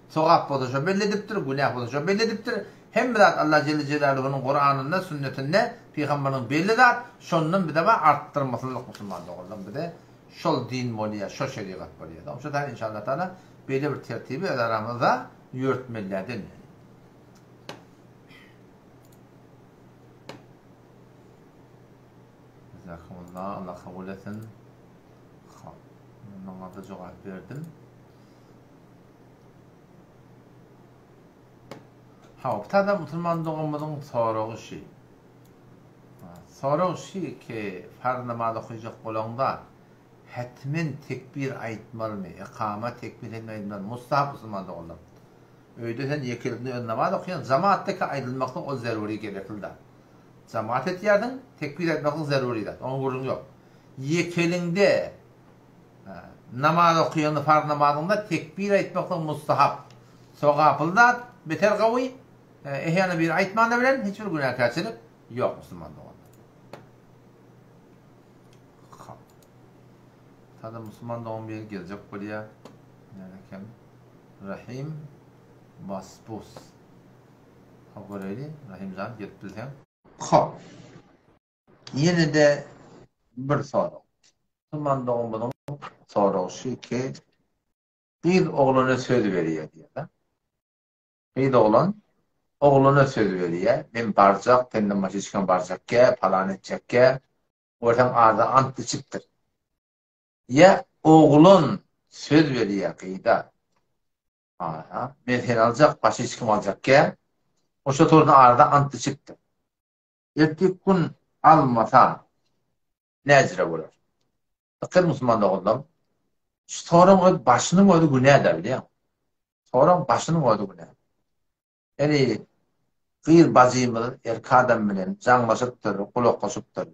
Speaker 1: Sogap bolsa şo belli edipdir, günäh bolsa şo belli edipdir. Hemme zat Allah Jelle Jelaluhunyň Kuranynda, sünnetinde, pygamberiň belli zat, şondan bize bar artdyrmasyzlyk musulman doganlar bize şol din bolýar, şo şerigat bolýar. Şo taýdan inşallah taala beýle bir tertibi öz aramyzda ýörtmelilerden. Jazakumullah, Allah kabul etsin. Hop, muňa da jogap berdim. Hawa, bu taýda musulman doganymyzyň soragy şi. Sorag şi ki, farz namaz okyjak bolaňda, hetmen tekbir aýtmalymy, ekama tekbir hetmen aýdylmalymy? Mustahap musulman doganlar. Öýde sen ýekelikde öz namaz okaýaň, jamaatda aýdylmaklyk ol zeruri gerekli zat. Jamaat etýärsiň, tekbir aýtmaklyk zeruri zat, oňa gürrüň ýok. Ýekeliňde Namaz okaýanda farz namazyňda tekbir aýtmaklyk mustahap, sogaply zat, beter gowy, ehyana biri aýtmanda bilen hiç bir günäkärçilik ýok musulman doganlar. Hop. Sada musulman dogan biri geljek bolýar. Näme eken? Rahim Basbus. Hop göreýli, Rahimjan gelip bilseň. Hop. Ýene-de bir sorag. Musulman doganymyzyň soragy şu ki, gyz oglana söz berýär diýýär-de. Gyz oglan oglana söz berýär, men barjak, senden başga hiç kim barjak gä, palan etjek gä. Görseň arada ant içipdir. Ýa oglan söz berýär gyza. Aha, men seni aljak, başga hiç kim aljak gä. Oşa torda arada ant içipdir. Erkek gün almasa näjire bolar? Dykgat musulman doganlarym. Şu soragyň öz başynyň özi günä-dä bilýäňmi? Soragyň başynyň özi günä. Ýani gyz bajymyz erkek adam bilen jaňlaşypdyr, gulaklaşypdyr,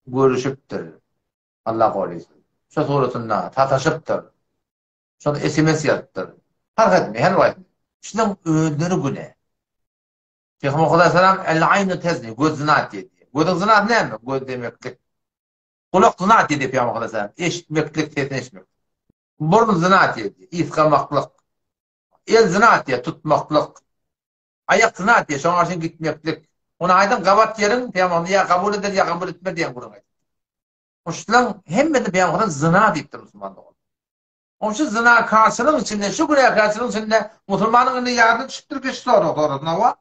Speaker 1: görüşipdir. Allah gorysyn. Şo suratynda sataşypdyr. Şonda sms ýazypdyr. Parh etmeýär, her wagt. Şunuň özleri günä. Pygamber Hudaý El aýnu tezni, göz zyna etýär diýýär. Gözüň zynasy näme? Göz demeklik. Gulak zyna etýär diýýär Pygamber Hudaý Eşitmeklik, sesini eşitmek. Burun zyna etýär diýýär, ysgamaklyk. El zyna etýär, tutmaklyk. Aýak zyna etýär, şoňa garşy gitmeklik. Ony aýdyň gabat ýeriň, Pygamber ýa kabul eder, ýa kabul etmez diýen gürrüň aýtdy. Şularyň hemmesini Pygamber zyna diýipdir musulman dogan. Onuň üçin zynakarçylygyň içinde, şu günäkärçiligiň içinde musulmanyň indi ýadyna düşüpdir ki, şu sorag sorasyn, hawa,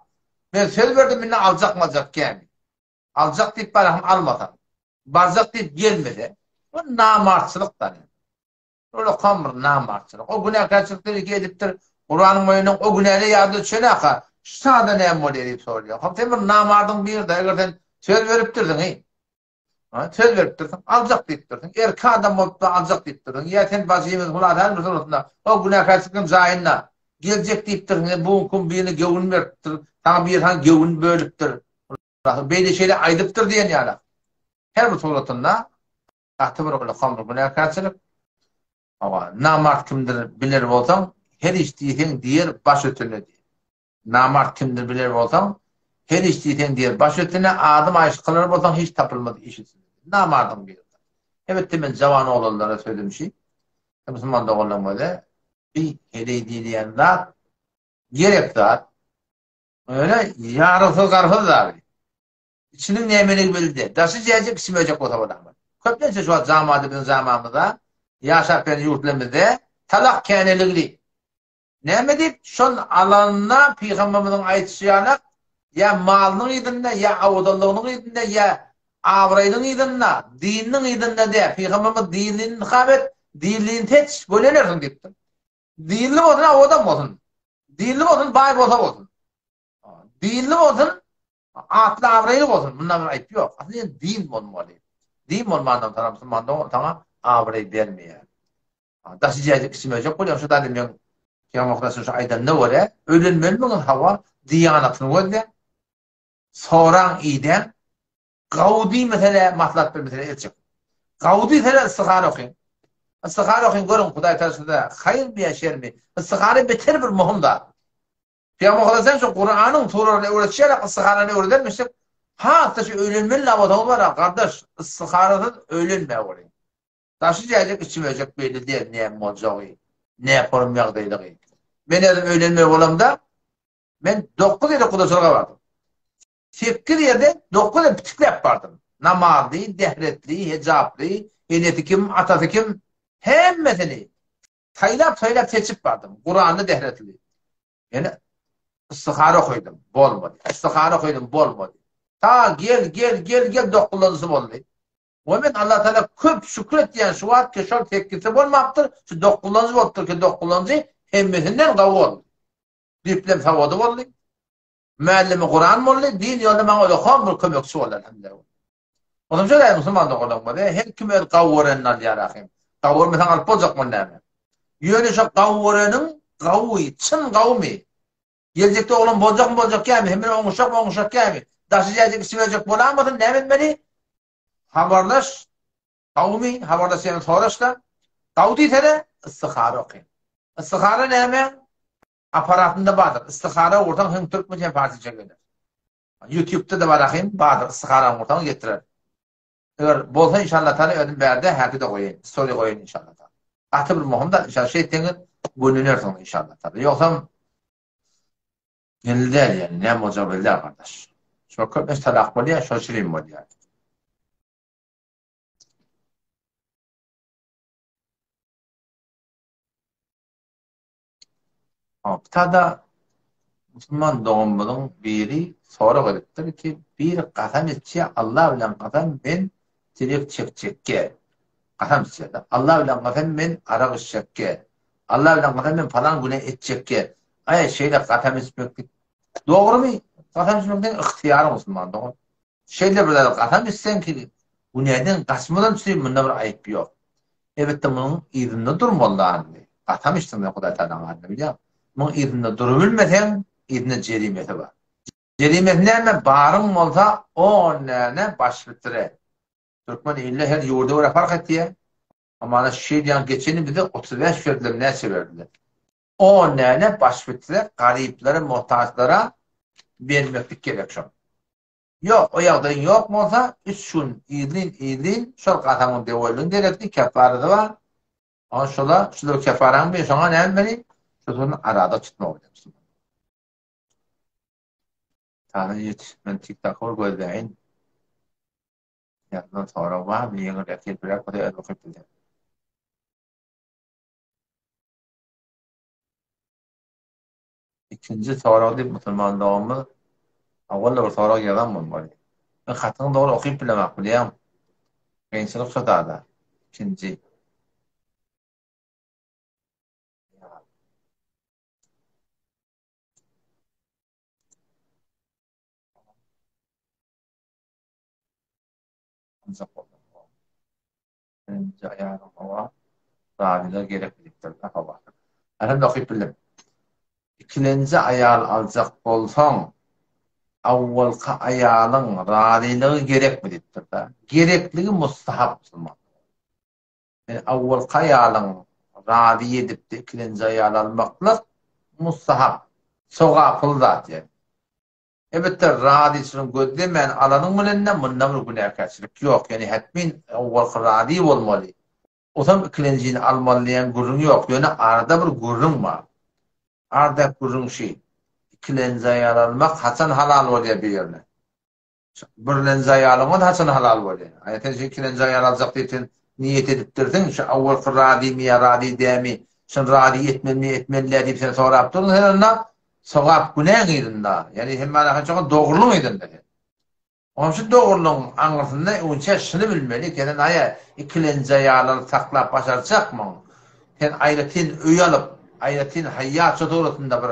Speaker 1: men söz berdim, indi aljakmy-aljak gämi? Aljak diýip barasam almasam, barjak diýip gelmese, bu namartçylyk da. Ulakam bir namartçylyk. O günäkärçilikden iki edipdir, Kuranyň boýundan o günäli ýadyna düşenaka, şu sada näme bolýar diýip sorýar. Hop, sen bir namardyň biri-de, eger sen söz beripdirsiň, Ha, söz beripdirsiň, aljak diýipdirsiň. Erkek adam bolup-da aljak diýipdirsiň. Ýa sen bajymyz Hulasany bir suratynda, o günäkärçiligiň jaýynda geljek diýipdirsiň. Bu gün birine göwün beripdir, saňa biri saňa göwün bölüpdir. Beýle şeýle aýdypdyr diýen ýaly. Her bir suratynda gaty bir uly bir günäkärçilik. Hawa, namart kimdir biler bolsaň, her iş diýseň diýer baş ötüne diýer. Namart kimdir biler bolsaň, her iş diýseň diýer baş üstüne, adym aýşy kylar bolsaň hiç tapylmaz iş üstüne. Namardyň biri. Elbetde men jawan oglanlara sözüm şi, musulman doganlaryň özi bi heleý diýilýän zat gerek zat. Ýöne ýarygsyz garsyz zat. Içiniň nämeligi belli däl. Daşy jäjek içi möjek bolsa bolar. Köplenç şu wagt zamanda biziň zamanymyzda ýaşap ýören ýurtlarymyzda talak käneligli. Näme diýip, şol alanyna pygamberimiziň aýdyşy ýalak, ýa malynyň yzynda, ýa owadanlygynyň yzynda, ýa abraýynyň yzynda, dininiň yzynda däl. Pygamberimiz dinlini intihap et, dinlini seç, gönelersiň diýipdir. Dinli bolsun, owadan bolsun. Dinli bolsun, baý bolsa bolsun. Dinli bolsun, atly-abraýly bolsun. Munda bir aýyp ýok. Aslynda din bolmaly. Din bolmandan soň musulman dogan saňa abraý bermeýär. Daşy jäjek içi möjek bolýar. Şu däli meň Pygamber şu aýdanyna görä, öýlenmelimiňiz hawa, diýanatyny gözläň. Soraň, idäň. Gawy diýmesene, maslahat bermesene el çekiň. Gawy diýsene istihara okyň. Istihara okyň görüň Hudaý Tagala size haýyrmy ýa şermi. Istihara beter bir möhüm zat. Pygamber sen şu Kuranyň suralaryny öwretişi ýaly istiharany öwredermişdik. Has-da şu öýlenmeli bolsaňyz bar-a, gardaş, istiharasyz öýlenmä welin. Daşy jäjek içi böjek belli däl näme boljagy, näporum ýagdaýlygy. Men özüm öýlenmeli bolamda, men dokuz ýerde gudaçylyga bardym. Sekiz ýerde dokuz ýerde pitikläp bardym. Namazly, dehretli, hejaply, enesi kim, atasy kim, hemmesini saýlap-saýlap seçip bardym. Kuranly, dehretli. Ýöne istihara okaýdym, bolmady. Istihara okaýdym, bolmady. Ta gel, gel, gel, gel dokuzynjysy boldy. We men Allah Taala köp şükür etýän şu wagt ki şol sekizsi bolmapdyr, şu dokuzynjy bolupdyr ki dokuzynjy hemmesinden gawy boldy. Diplem sawady boldy. Mällimi Kuran boldy, din ýolunda maňa ullakan bir kömekçi boldy elhamdülillah. Onsoň şeýle musulman doganlarymyz, her kim öz gawy görenini alýar ahym. Gawy görmeseň alyp boljakmy näme? Ýöne şo gawy göreniň gawy, çyn gawumy? Geljekde oglan boljakmy boljak dälmi? Hem bilen oňuşjakmy oňuşjak dälmi? Daşy jäjek içi böjek bolamasyn näme etmeli? Habarlaş, gawumy? Habarlaş ýagny soraş-da. Gawy diýsene, istihara oky. Istihara näme? Aparatynda bardyr. Istihara ursaň hem türkmençe hem parsça geler. Youtube-da-da bar ahym, bardyr. Istihara ursaň getirer. Eger bolsa inşallah taala özüm bärde häki-de goýaýyn, story goýaýyn inşallah taala. Gaty bir möhüm zat inşallah şeýtseňiz gönünersiňiz inşallah taala. Ýogsam belli däl ýani näme boljagy belli däl gardaş. Şo köplenç talak bolýar, şo çirim bolýar. Haptada musulman doganymyzyň biri sorag edipdir ki, bir kasam içýär, Allah bilen kasam men temeki çekjekge. Kasam içýär-de. Allah bilen kasam men arak içjekge. Allah bilen kasam men palan güne etjekge. Aý, şeýle kasam içmeklik dogrumy? Kasam içmek seň ygtyýaryň musulman dogan. Şeýle bir zada kasam içseň ki, günäden gaçmadan üçin munda bir aýyp ýok. Elbetde munuň yzynda durmaly indi. Kasam içdiň sen Hudaý Tagalaň adyna bilýäň. Munuň yzynda durubilmeseň, yzynda jerimesi bar. Jerimesi näme? Baryň bolsa on däne baş bitre. Türkmen ilinde her ýurda görä fark etýär. Hamana şu ýyl ýaňy geçen ýyl bize 35 berdiler, näçe berdiler? On däne baş bitre garyplara, muhtaçlara bermeklik gerek şol. Ýok, o ýagdaýyň ýok bolsa, üç gün yzlyn-yzlyn şol gasamyň döweldigiň gerekli, keffarasy bar. Oňa şola, şular keffaraň bir, şoňa näme etmeli? Şosuny arada tutmaly bolýar musulman. Sana ýetişip men TikTok-y bir gözläýin. Ýazylan sorag barmy? Ýeňilräk, ýelpiräk bolsa özüm okyp bilsem. Ikinji sorag diýip musulman doganymyz owal-da bir sorag ýazan bolmaly. Men hatyňy dogry okyp bilemok bilýäňmi? Kynçylyk şo zada. Ikinji. Birinji aýalyň hawa, razylygy gerek diýipdir. Hawa. Ähem okyp bildim. Ikilenji aýal aljak bolsaň, awwalky aýalyň razylygy gerekmi diýipdir-de. Gerekligi mustahap musulman. Ýani awwalky aýalyň razy edip-de ikilenji aýal almaklyk mustahap, sogaply zat ýani. Elbetde razyçylygyny gözlemän alanyň bilen-de munda bir günäkärçilik ýok. Ýöne hetmin owalky razy bolmaly. Osam ikilenjini almaly diýen gürrüň ýok. Ýöne arada bir gürrüň bar. Aradaky gürrüň şi, ikilenji aýal almak haçan halal bolýar birine? Birlenji aýalyň bolsa haçan halal bolýar? Aý sen şu ikilenji aýal aljak diýip sen niýet edipdirsiň, şu owalky razymy ýa razy dämi, şuny razy etmelimi etmeli däl diýip sen sorap durdyň sen onda Sogap günäň yzynda, ýagny hemmäne çoga dogrulygyň yzynda sen. Oňam şu dogrulygyň aňyrsynda öňçä şuny bilmeli, sen aýa ikilenji aýallary saklap başarjakmyň? Sen aýratyn öý alyp, aýratyn haýýat şo dogrusynda bir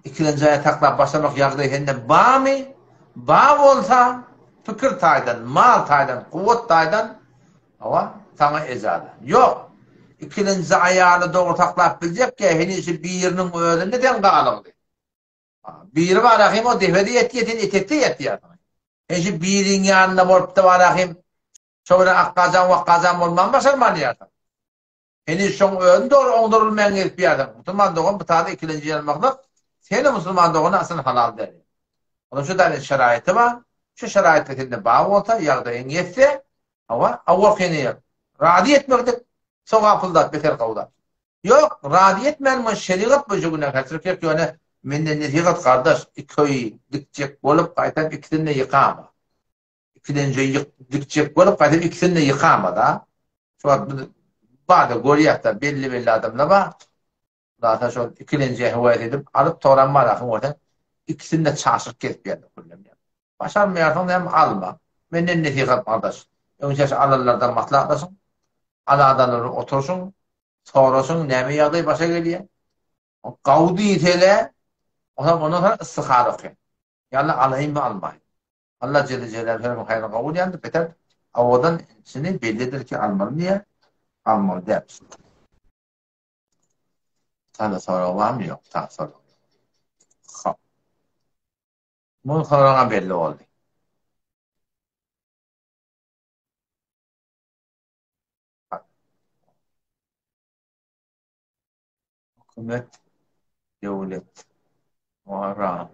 Speaker 1: ikilenji aýal saklap başarmak ýagdaýy sende barmy? Bar bolsa, pikir taýdan, mal taýdan, kuwwat taýdan, hawa, saňa ejaza. Ýok, ikilenji aýaly dogry saklap biljekkä, heniz şu biriniň özünde sen galygdy. Biri bar ahym, o depede ýetýär, sen etekde ýatýarsyň. Sen şu biriň ýanynda bolup-da bar ahym, şo bilen akgajan, wakgajan bolman başarman ýarsyň. Heniz şoň özüni dogry oňdurylmaýan gezip ýarsyň. Musulman dogan bu taýda ikilenji ýanmaklyk seni musulman dogana asyl halal däl. Onuň şu taýda şeraýyty bar. Şu şeraýatda sende bar bolsa, ýagdaýyň ýetse, hawa, awalkyny razy etmeklik sogaply zat, beter gowy zat. Ýok, razy etmän muny şerigat boýunça günäkärçilik ýok, ýöne menden nesihat gardaş, iki öýi dikjek bolup, gaýtam ikisini-de ýykama. Ikilenji öýi dikjek bolup, gaýtam ikisini-de ýykama-da. Şu wagt biz bar-da görýäs-de, belli-belli adamlar bar. Zata şol ikilenji höwes edip alyp toram bar ahyň görseň ikisini-de çaşyryp gezip ýörler küllem ýa. Başarmaýarsyň näme alma. Menden nesihat gardaş. Öňçäş alanlardan maslahatlaşyň. Alan bilen oturşyň, soraşyň näme ýagdaý başa gelýär. Gawy diýsele, onsoň ondan soň istihara okyň. Ýa-da alaýynmy almaýyn. Allah Jelle Jelaluhu her bir haýryny kabul ýandy beter owadan içini bellidir ki almalymy ýa almaly däl. Täze sorag barmy? Ýok, täze sorag ýok. Hop. Bu soraga belli boldy. Hökümet, döwlet, wara,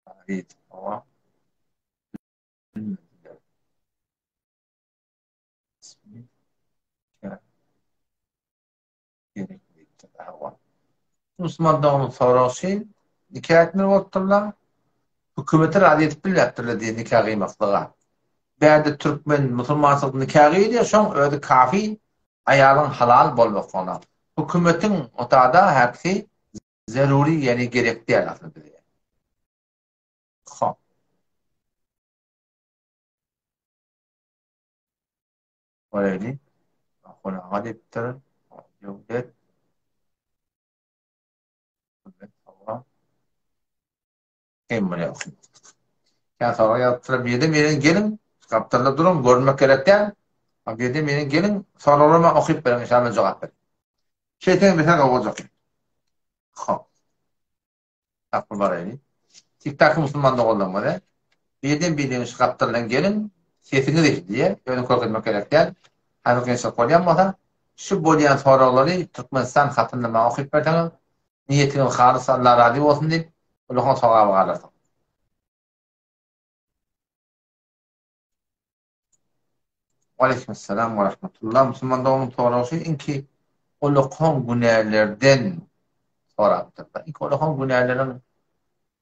Speaker 1: haryt, hawa. Bilmediler. Musulman doganyň soragy nika etmeli bolupdyrlar. Hökümeti razy edip bilmäpdirler diýen nika gyýmaklyga. Bärde türkmen musulmançylyk nika gyýylýar, şoň özi kafi aýalyň halal bolmaklygyna. Hökümetiň otada häkisi zerury ýani gerek däl aslynda bize. Hop. Göreli. Ahun aga diýipdir. Döwlet. Hem muny Kän sorag ýazypdyr. Bir ýerde meniň geliň, gapdalda duruň, görünmek gerek däl. Bir ýerde meniň geliň, soraglaryma okyp beriň, inşallah jogap berin. Şeýtseň beter gowy boljak. Hop. Tapyp baraýyn. TikTok musulman doganlarymyz he. Birden birden şu gapdaldan geliň, sesiňiz eşidilýär, özüni görkezmek gerek däl. Häzir kynçylyk bolýan bolsa, şu bolýan soraglary Türkmenistan hatynda maňa okyp berseňiz, niýetiňiz halys Allah razy bolsun diýip, ullakan sogaba galarsyňyz. Waleýkim-essalam we rahmetullah. Musulman doganym soragy şu, iňki ullakan günälerden sorapdyr. Iňki ullakan günäleriň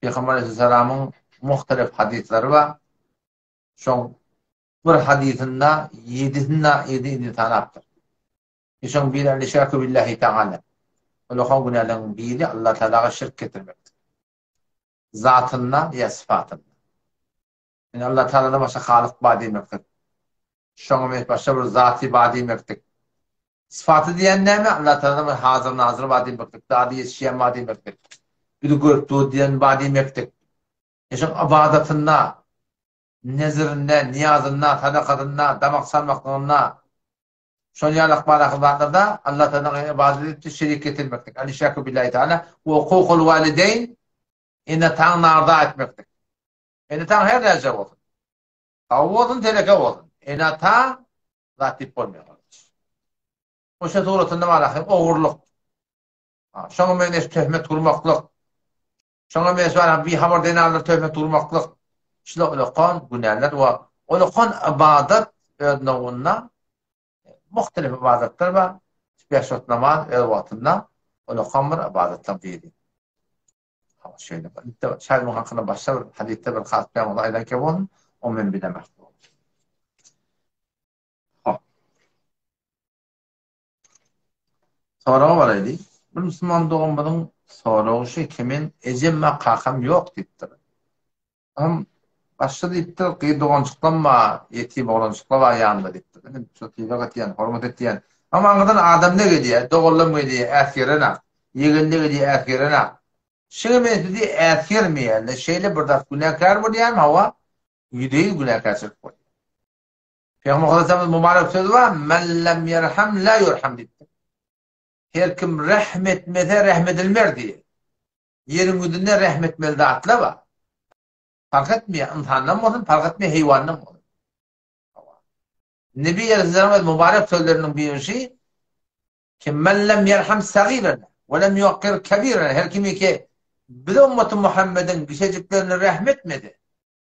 Speaker 1: Pygamber aleyhisselamyň muhtelif hadyslary bar. Şoň bir hadysynda ýedisini ýedisini sanapdyr. Şoň biri el-işraku billahi taala. Ullakan günäleriň biri Allah Taalaga şirk getirmekdir. Zatynda ýa sypatynda. Indi Allah Tagaladan başga Halyk bar diýmeklik. Şoňa meňzeş başga bir zaty bar diýmeklik. Sypaty diýen näme? Allah Tagaladan başga hazir nazyr bar diýmeklik, dady ýetişýän bar diýmeklik. Bizi görüp dur diýen bar diýmeklik. Şoň ybadatynda, nezirinde, niýazynda, sadakasynda, damak çalmaklygynda, şol ýaly ykbalaky zatlarda Allah Tagalaga ybadat edip şerik getirmeklik. El-işraku billahi taala we hukukul walideýn ene-ataňy narda etmeklik. Ene-ataň her näçe bolsun. Sag bolsun, teleke bolsun. Ene-ata zat diýip bolmaýar gardaş. Oşa suratynda bar ahym ogurlyk. Şoňa meňzeş töhmet gurmaklyk. Şoňa meňzeş bar bihabar zenanlara töhmet gurmaklyk. Şular ulakan günäler we ulakan ybadat öz nowunda muhtelif ybadatlar bar. Beş wagt namaz öz wagtynda ulakan bir ybadatlaryň biri. Şeýle bir şaýyň hakynda başga bir hadysda bir has pygamberimiz aýdan ki bolsun, o men bilemok. Hop. Soragy bar edi. Bir musulman doganymyzyň soragy şu ki men ejem we kakam ýok diýipdir. Hem başga diýipdir, gyz doganjyklam bar, ýetim oglanjyklar bar ýanynda diýipdir. Men şu sylag etýän, hormat etýän. Amma aňyrdan adam ne gelýär, doganlam gelýär, äsgerenak. Ýegen-de gelýär, äsgerenak. Şeýle men sizi äsgermeýän-de, şeýle bir zat günäkär bolýarmy? Hawa, ýüzde-ýüz günäkärçilik bolýar. Pygamber Aleyhisselamyň mübarek sözi bar, Men lem yerham la yurham diýipdir. Her kim rehm etmese, rehm edilmer diýýär. Ýeriň ýüzünde rehm etmeli zatlar bar. Parh etmeýär, ynsandan bolsun, parh etmeýär, heýwandan bolsun. Nebi Aleyhisselamyň öz mübarek sözleriniň birisi, Kim men lem ýerham sagirena we lem ýuwakkir kebirena her kim ki bize ummaty Muhammediň kiçejiklerine rehm etmese.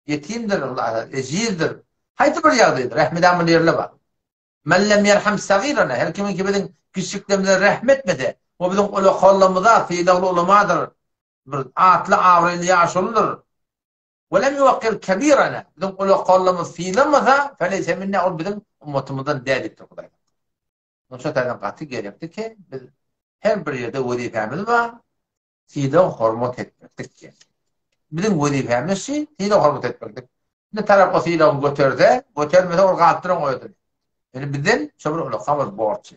Speaker 1: Ýetimdir, ejizdir. Haýsy bir ýagdaýda rehmedäň bir ýerle bar. Men lem ýerham sagirana, her kimiň ki biziň kiçjiklerimize rehm etmese, o biziň ulakallarymyza sylagly ulamadyr, bir atly-abraýly ýaşuludyr. We lem ýuwakkir kebirana, biziň ulakallarymyzy sylamasa, feleýse minna, ol biziň ummatymyzdan däl diýipdir Hudaý. Şo taýdan gaty gerekli ki, biz her bir ýerde wezipämiz bar, sylag-hormat etmeklik. Biziň wezipämiz şi, sylag-hormat etmeklik. Ne tarap o sylagy göterse, götermese ol galyp duran özüne. Ýöne bizden şo bir ullakan bir borç.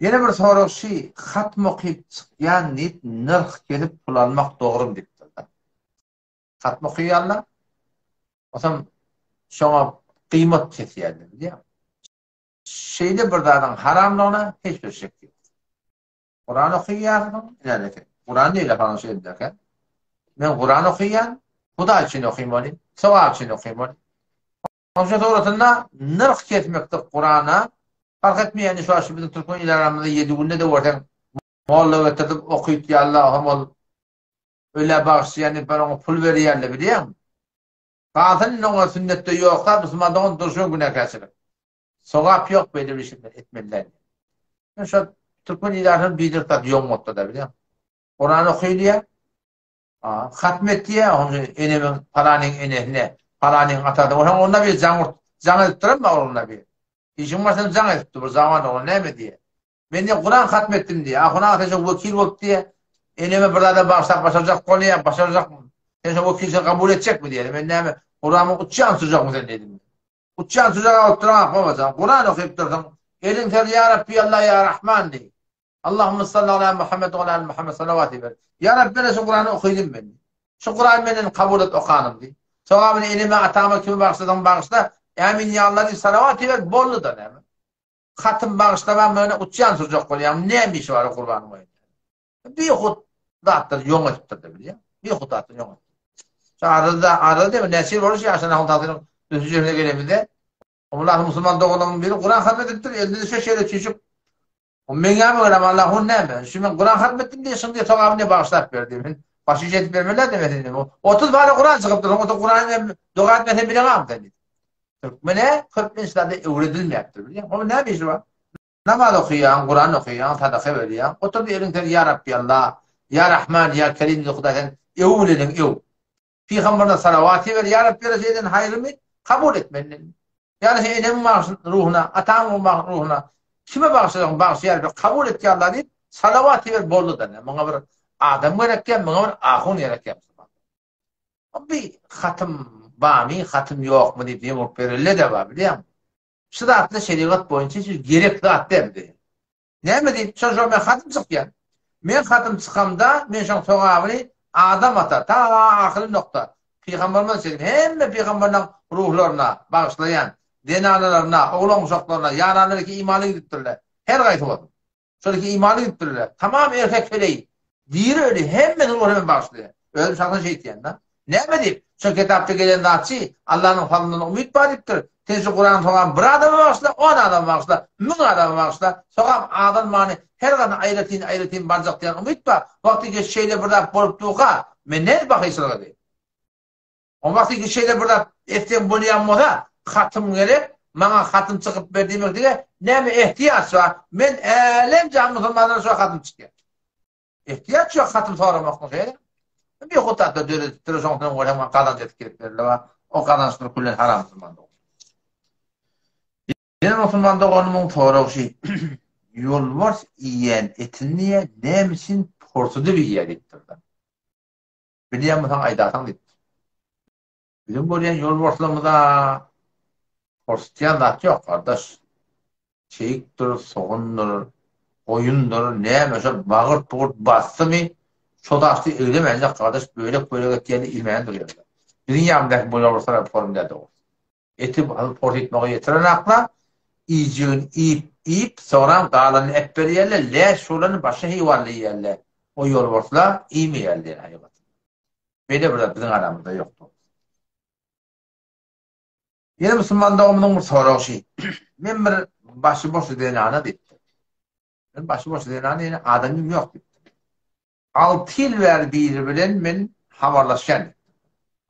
Speaker 1: Ýene bir sorag şi, hatm okyp çykýan diýip nyrh kesip pul almak dogrymy diýipdir. Hatm okaýarlar. Osam şoňa gyýmat kesýärler bilýäňmi? Şeýle bir zadyň haramlygyna hiç bir şek ýok. Kuran okaýarsyň, näme eken? Kuran neýle falan şeýle eken. Men Kuran okaýan, Hudaý üçin okaýyn ony, sogap üçin okaýyn ony. Şonuň suratynda nyrh kesmekde Kurana parh etmeýän şu şu biziň türkmen il aramyzda 7 günde-de görseň molla getirdip okytýarlar, hem ol ölä bagyşlaýan diýip bir oňa pul berýärler bilýäňmi? Galsyn indi oňa sünnetde ýoksa musulman dogan durşuna günäkärçilik. Sogap ýok beýle bir işi etmeli däl. Men şo türkmen ilatyny biderek zat ýoňmatda da bilýäň. Kuran okaýylýar. Hatm etýär, onuň enemiň palanyň enesine, palanyň atasyna. Onuň onda bir jaň jaň edip duran bar onda bir. Işiň başynda jaň edipdi bir zaman oglan näme diýýär. Men diýýär Kuran hatm etdim diýýär. Ahun aga sen şo wekil bolup diýýär. Eneme bir zada bagyşlap başarjak bolýar, başarjak. Sen şo wekilçiligi kabul etjekmi diýýär. Men näme Kuranyň uçýan uçurjakmy sen diýdim. Uçýan tuzaga bolup duran babajan. Kuran okyp dursuň. Eliň ser ýa Rabbi Alla ýa Rahman diý. Allahumma salli ala Muhammed we ala ali Muhammed salawat ber. Ýa Rabbi mena şu Kurany okydym men. Şu Kurany menden kabul et okanym diý. Sogabyny eneme atama kime bagyşlasaň bagyşla. Ämin ýa Allah diýip salawat ber boldy da näme. Hatym bagyşlaman möne uçýan turjak bolýaň. Näme işi bar o Kurbanyň oýunda. Bihut zatlar ýoň edipdir-de bilýäň. Bihut zatlar ýoň edipdir. Şu arada, arada diýme, näçe ýyl bolmuş ýaşan ahun tagsyryň düşünjesine gelemizde. Olar musulman doganlaryň biri Kuran hatm edipdir, elinde şu şeýle çüýşük. O meňämi görem Allahun näme? Şu men Kuran hatm etdim diýe, şuň diýe sogabyny diýe bagyşlap ber diýe. Men başy iş edip bermeliler diýme sen. 30 para Kuran çykypdyr, o Kurany hem doga etmesen bileňmi sen diýip. Türkmene köplenç zada öwredilmäpdir bilýäň. Onuň näme işi bar? Namaz okaýaň, Kuran okaýaň, sadaka berýäň. Otur bir eliň sen Ýa Rabbi Allah, Ýa Rahman, Ýa Kerim diýip Hudaý sen öw bileniň öw. Pygamberine salawat iber, Ýa Rabbi ýa eden haýrymy kabul et menden. Ýa sen enemiň ruhuna, atamyň ruhuna kime bagyşlasaň bagyşla Ýa Rabbi kabul et Ýa Allah diýip salawat iber boldy-da. Muňa bir adam gerek ýa muňa bir ahun gerek ýa. Bir hatym barmy, hatym ýokmy diýip ýumruk berelde-de bar bilýäňmi? Şu zatlar şerigat boýunça hiç gerek zat däl bize. Näme diýip, şo şo men hatym çykýar. Men hatym çykamda, men şoň sogabyny Adam ata, ta ahyry nokta, pygamberimiz çenli hemme pygamberleň ruhlaryna bagyşlaýan, zenanalaryna, oglan-uşaklaryna, ýaranlary ki imanly gidipdirler. Her gaýsy bolsun. Şol iki imanly gidipdirler. Tamam erkek heleý, diri öli hemmesini ruhuna men bagyşlaýan. Özüm şahsan şeýtýän-da. Näme diýip, şol kitapda gelen zatçy Allanyň fazlyndan umyt bar diýipdir. Sen şu Kurany sogap bir adama bagyşla, on adama bagyşla, müň adama bagyşla, sogap azalmany her gaty aýratyn aýratyn barjak diýen umyt bar. Wagty geç şeýle bir zat bolup durka, men nädip bahyşlyk edeýin? O wagty ki şeýle bir zat etseň bolýan bolsa, hatym gerek, maňa hatym çykyp ber diýmeklige näme ehtiýaç bar? Men älem jahan musulmanlara şo hatym çykýar. Ehtiýaç ýok hatym soramaklyk şeýle. Bir hutatda döredipdir, şoň soň görseň gazanç edip gelip berler bar. O gazançlar küllen haram musulman dogan. Ýene musulman doganymyň soragy şi, ýolbars iýen etini diýýär, näme üçin porsudyp iýýär diýipdir-de. Bilýän bolsaň aýdarsyň diýipdir. Biziň görýän ýolbarslarymyza porsutýan zat ýok, gardaş. Keýikdir, sogundyr, goýundyr, näme şol bagyrt-bugurt basdymy, şo daşy eglemänjek gardaş bölek-bölek etýän-de iýmän durýarlar. Biziň ýanymyzdaky bu ýolbarslar form däl dogrusy. Eti porsytmaga ýetirenakla, iýjegini iýip, iýip, soňram galanyny äpberýärler, läş bolany başga heýwanlar iýýärler. O ýolbarslar iýmeýärler haýbat. Beýle bir zat biziň aramyzda ýok dogrusy. Ýene musulman doganymyzyň bir soragy şi. Men bir başy boş zenana diýipdir. Men başy boş zenana ýene adamym ýok diýipdir. 6 ýyl bäri biri bilen men habarlaşýan diýipdir.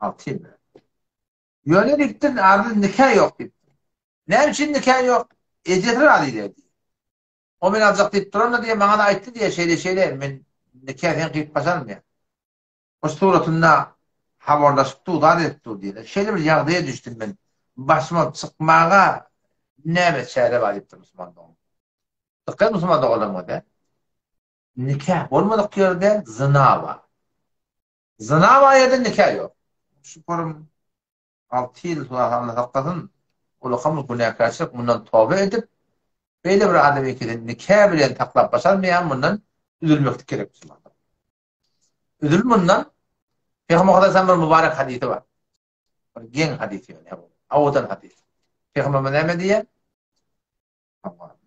Speaker 1: 6 ýyl bäri. Ýöne diýipdir, arada nika ýok diýipdir. Näme üçin nika ýok? Ejesi razy däl diýýär. O meni aljak diýip duranda diýýär, maňa-da aýtdy diýýär, şeýle-şeýle, men nika sen gyýyp başarmaýan. O suratynda habarlaşyp dur, zat edip dur diýýär. Şeýle bir ýagdaýa düşdüm men. Başyma çykmaga näme çäre bar diýipdir musulman dogan. Dykgat musulman doganlarymyza. Nika bolmadyk ýerde zyna bar. Zyna bar ýerde nika ýok. Şukurum 6 ýyl Huda Allah saklasyn. Ulakam günäkärçilik mundan toba edip beýle bir adam ikisini nika bilen saklap başarmaýan mundan üzülmeklik gerek musulmanlar. Üzül mundan Peygamber Aleyhisselam bir mübarek hadisi bar. Bir geň hadisi ýöne. Awadan hadis. Peygamber näme diýýär?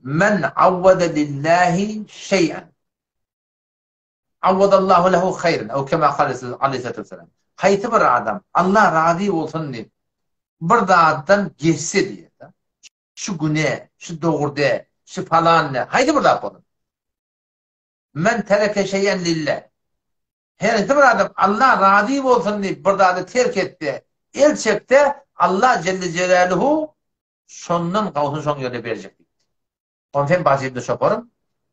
Speaker 1: Men awwada lillahi şeý'en. Awwadallahu lehu haýran, ew kema kale aleyhissalatu vesselam. Haýsy bir adam Allah razy bolsun diýip bir zatdan geçse diýýär. Şu güne, şu dogry däl, şu palan däl, haýsy bir zat bolsun. Men tereke şeý'en lillah. Her bir adam Allah razy bolsun diýip bir zady terk etse, el çekse, Allah jelle jelaluhu şondan gowusyny şoň ýerine berjek diýipdir. Ony sen bajymda çoparym,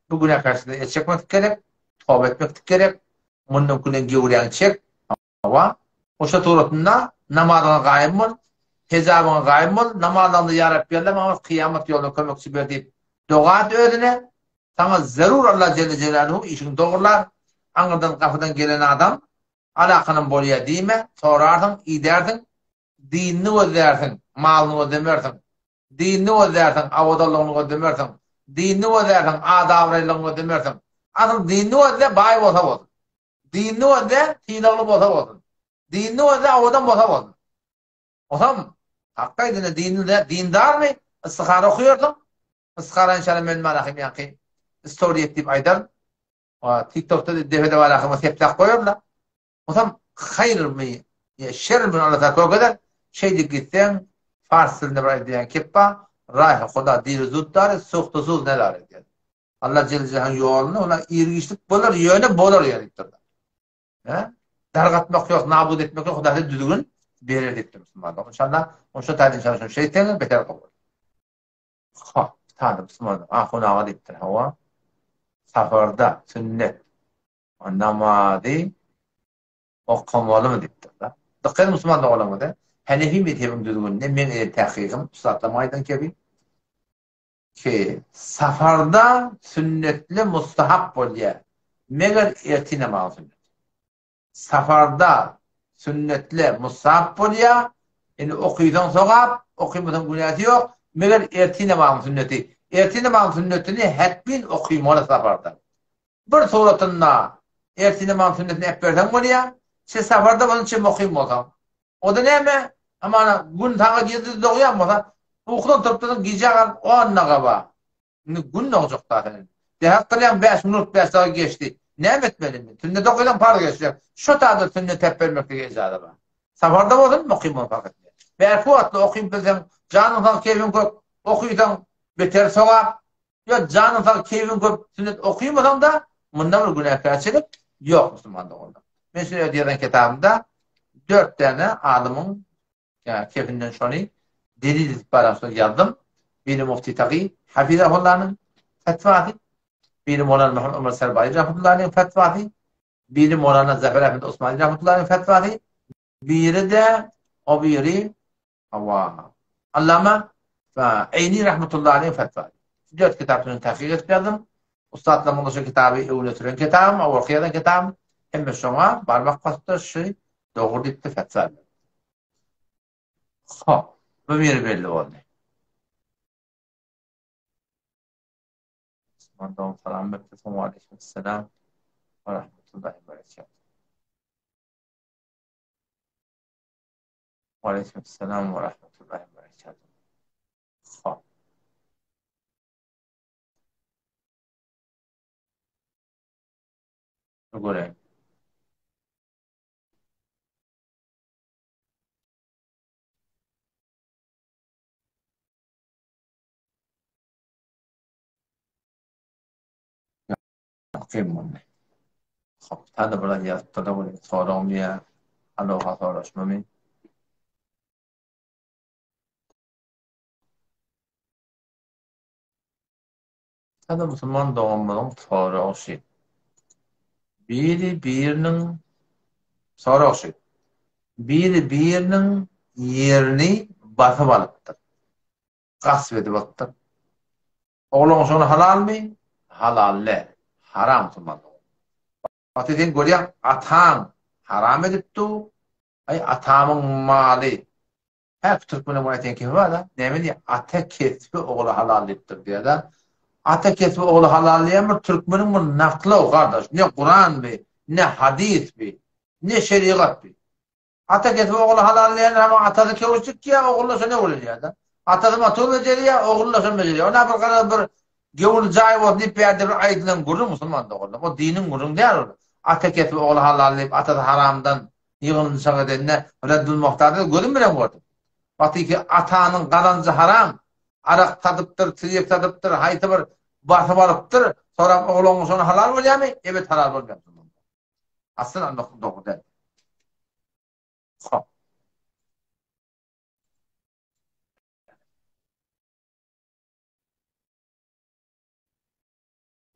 Speaker 1: bu günäkärçilikden el çekmeklik gerek, toba etmeklik gerek, mundan külen gewräňi çek, hawa, oşa suratynda namazyňa gaýym bol, hejabyňa gaýym bol, namazlaňda ýa Rabbi Alla maňa kyýamat ýoluna kömekçi ber diýip doga et özüne, saňa zerur Alla jelle jelaluhu işiňi dogrular, aňyrdan gapydan gelen adam alakanam bolýa diýme, sorarsyň, idärsiň, Dinini gözlärsiň, malyny gözlemersiň. Dinini gözlärsiň, abadanlygyny gözlemersiň. Dinini gözlärsiň, at-abraýlygyny gözlemersiň. Asyl dinini gözle, baý bolsa bolsun. Dinini gözle, sylagly bolsa bolsun. Dinini gözle, abadan bolsa bolsun. Osam, hakda aýdanda dinini dindarmy? Istihara okaýarsyň. Istihara inşallah men malahym ýaňky story et diýip aýdaryn. TikTokda depede barakymy sepläp goýarlar. Bolsam haýyrmy ýa şermi Allah Taala görkezer. Şeýdip gitseň fars dilinde bir aýdylýan kep bar, Rahy Huda diri zut dary, suhty zuz nedary diýen. Allah jelle jelaluhuň ýolunda olar ir-giçlik bolar, ýöne bolar ýa diýipdir. Hä? Dargatmak ýok, nabut etmek ýok, Huda size düzgün berer diýipdir musulmanlar. Inşallah, şo taýdan inşallah şony şeýtseňiz beter gowy bolar. Ha, taýda musulmanlar, ahun aga diýipdir, hawa. Saparda sünnet namazy okamalymy diýipdir-de. Dykgat ediň musulman doganlarymyza, Hanefi mezhebiň düzgüninde meň eden tahkygym, ussatlaryň aýdan kebi, ki safarda sünnetli mustahap bolýar, meger ertir namazy sünneti. Safarda sünnetli mustahap bolýar, indi okysaň sogap, okymasaň günäsi ýok, meger ertir namazyň sünneti. Ertir namazyň sünnetini hetmin okymaly safarda. Bir suratynda ertir namazyň sünnetini äpberseň bolýar, çe safarda bolsaň, çe mukym bolsaň. O-da näme? Hamana gün saňa ýedi dogýan bolsa, ukudan turup dursaň gijä galyp on nagaba. Indi gün dogjak da seniň. Dähet kylýaň 5 minut 5 dagy geçdi. Näme etmeli indi? Sünnet okaýsaň parz geçjek. Şo taýda sünnet äpbermeklige ijaza bar. Safarda bolsun, mukym bolsun fark etmeýär. Bärki wagtda okyp bilseň, janyň sag, keýpiň kök, okysaň beter sogap. Ýa janyň sag, keýpiň köp, sünnet okymasaň-da, munda bir günäkärçilik ýok musulman doganlar. Men şu ýerde ýazan kitabymda dört däne alymyň kefinden şony delil edip baran şony ýazdym. Biri Mufti Tagy Hafizahullanyň fetwasy, biri Molana Muhammed Ömer Serbaýy rahmetullahi fetwasy, biri Molana Zafer Ahmed Osmani rahmetullahi fetwasy, biri-de o biri Hawa. Allama Eýni rahmetullahi aleýh fetwa. Şu dört kitapdan tahkik edip ýazdym. Ussatlarymyň şu kitaby öwüne süren kitabym, owalky ýazan kitabym. Hemme şoňa barmak basdy, şu dogry diýipdi fetwa berdi. Hop, bu biri belli boldy. Osman dogan salam berdi. Wa aleýkum ve rahmetullahi ve berekatuhu. Waleýkim salam we rahmetullahi we berekatuh. Hop. Göreýin. Kyn boldy. Hop, tada biraz ýazypdyr-da, soragmy ýa aloha soraşmamy? Sada musulman doganymyzyň soragy şy. Biri biriniň soragy şy. Biri biriniň ýerini basyp alypdyr. Gasp edip alypdyr. Oglan şony halalmy? Halal däl. Haram musulman dogan. Wagty sen görýäň ataň haram edipdi. Aý atamyň maly Hä türkmene muny aýtýan kimi bar-da? Näme diýýär? Ata kesbi ogla halal diýipdir diýýär-de. Ata kesbi ogla halal diýýän bir türkmeniň bir nakly gardaş. Ne Kuran bi, ne hadys bi, ne şerigat bi. Ata kesbi ogla halal diýenler hama atasy köwüş tikýär, ogly şony öwrenýär-de. Atasy motor bejerýär, ogly da şony bejerýär. Ona bir garaz bir göwni jaý bolsun diýip bärde bir aýdylan gürrüň musulman doganlar. O diniň gürrüňi däl ol. Ata kesbi ogla halal diýip atasy haramdan ýygynynçak edende Reddul Muhtarda gözüm bilen gördüm. Batyky atanyň gazanjy haram, arak satypdyr, tirýek satypdyr, haýsy bir basyp alypdyr, soram ogluňyň şony halal bolýarmy? Ebet halal bolmaýar. Aslyn almak dogry däl. Hop.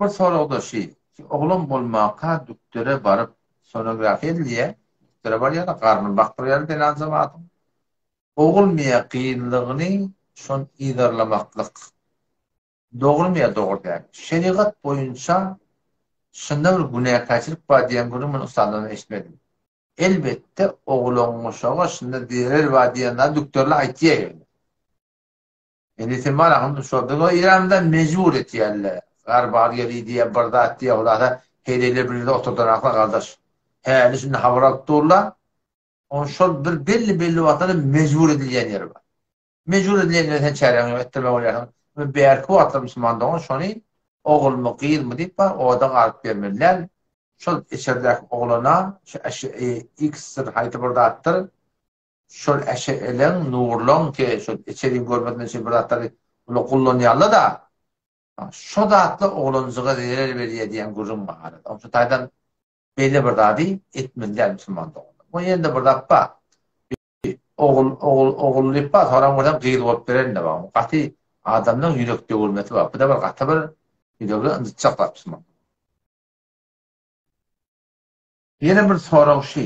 Speaker 1: Bir soragda şi, oglan bolmaka dükdere baryp sonografiýa edilýä, dükdere barýarlar, garnyny bakdyrýarlar zenan jemaatyň. Ogulmy ýa gyzlygyny şony yzarlamaklyk dogrymy ýa dogry dälmi? Şerigat boýunça şunda bir günäkärçilik bar diýen gürrüň men ussatlardan eşitmedim. Elbetde oglangyşaga şunda zerer bar diýen zady dükderler aýtýar ýöne. Indi sen baraňmy şo biz o Eýranda mejbur etýärler. Garbar geli diýýär, bir zat diýýär, hulasa heleýler bir ýerde oturdanaklar gardaş. Häli şindi habar alyp durlar. On şol bir belli-belli wagtlarda mejbur edilýän ýeri bar. Mejbur edilýän ýerde sen çäräň ýok, etdirmek bolýarsyň. Bärki wagtlar musulman dogan şony ogulmy, gyzmy diýip bar, oda galyp bermeli däl. Şol içerdäki oglana şu X-dir, haýsy bir zatdyr, Şol äşe-eleň, nurlaň ki, şol içeriň görmesinden üçin bir zatlary bular gullanýarlar-da, şo zatlar oglanjyga zerer berýär diýen gürrüň bar arada. Onuň üçin taýdan beýle bir zady etmeli däl musulman doganlar. Bu ýene-de bir zat bar. Ogul, ogul, ogul diýip bar, soňram görseň gyz bolup berende bar. Gaty adamlaryň ýürek döwülmesi bar. Bu-da bir gaty bir ýüregi ynjytjak zat musulman. Ýene bir sorag şi.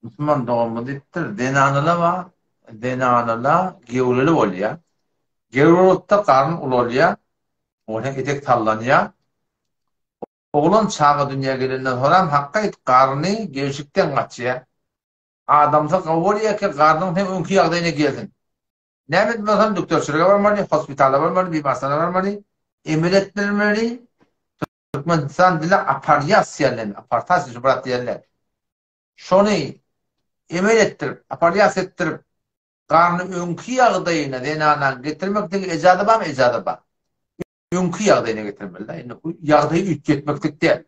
Speaker 1: Musulman doganymyz diýipdir, zenanalar bar, zenanalar gewreli bolýar. Gewrellikde garyn ulalýar, onsoň etek sallanýar. Oglan çaga dünýä gelenden soram hakga aýt, garny gelşikden gaçýar. Adamsy gowy bolýar ki, garnyň seň öňki ýagdaýyna gelsin. Näme etmeli bolsam dükderçilige barmaly, hospitala barmaly, bimarsana barmaly, emel etdirmeli. Türkmenistan dili aparýas diýerler, apartasiýa şu brat diýerler. Şony emel etdirip, aparýas etdirip, garny öňki ýagdaýyna zenanany getirmeklige ejaza barmy? Ejaza bar. Öňki ýagdaýyna getirmeli-dä. Indi ýagdaýy üýtgetmeklik däl.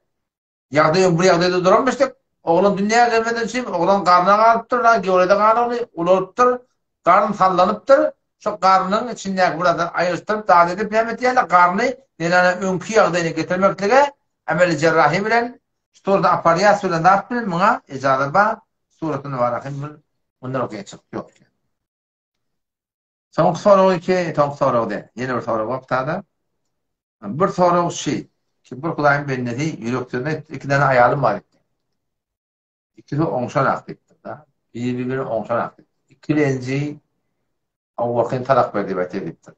Speaker 1: Ýagdaý öň bir ýagdaýda duranmyşdyk. Oglan dünýä gelmeden çyn, oglan garna galypdyr, la göwrede galany ulalypdyr, garyn sallanypdyr. Şo garnyň içindäki bir zatlar aýryşdyryp, zat edip näme etýärler? Garny zenana öňki ýagdaýyna getirmeklige ameli jerrahi bilen Şurada aparýas bilen zat bilen muňa ejaza bar. Suratyny bar ahim bul. Mundan okýan çykyp ýok. Soňky sorag iki, soňky sorag däl. Ýene bir sorag bar tada. Bir sorag şi. Ki bir Hudaýyň bendesi ýürekden aýtdy, iki däne aýalym bar diýdi. Ikisi oňşanak diýipdir da. Biri-birini oňşanak diýipdir. Ikilenji awwalkyny talak ber diýip aýtýar diýipdir.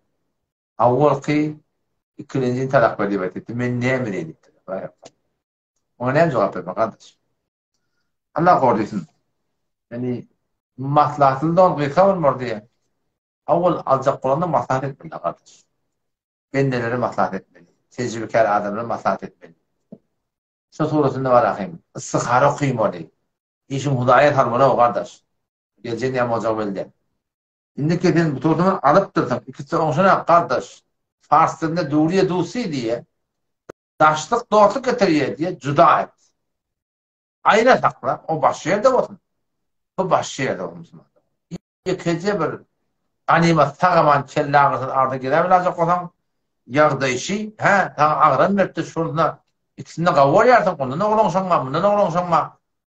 Speaker 1: Awwalky ikilenjini talak ber diýip aýtdy. Men näme diýeýin diýipdir. Oňa näme jogap bermek gardaş? Allah gorsyn. Ýani maslahatly don gysga bolmar diýe. Awwal aljak bolanda maslahat etmeli gardaş. Bendelere maslahat etmeli. Tejribekär adamlara maslahat etmeli. Şu suratynda bar ahym. Istihara okymaly. Işiň Hudaýa salmaly gardaş. Geljek näme boljagy belli däl. Indi kesen bu tortuny alypdyrsyň. Ikisi oňşanak gardaş. Pars dilinde duriýe dusi diýe. Daşlyk dostluk getirýär diýe juda et. Aýra sakla, o başga ýerde bolsun. Bu başga ýerde bolsun musulmanlar. Ýekeje bir ganymat sag-aman kelle agyrsyz arda gezäp biläjek bolsaň, ýagdaý şi, hä, saňa agram beripdir, şonda ikisinde gawy bolýarsyň, ondan oglanşaňma, mundan oglanşaňma.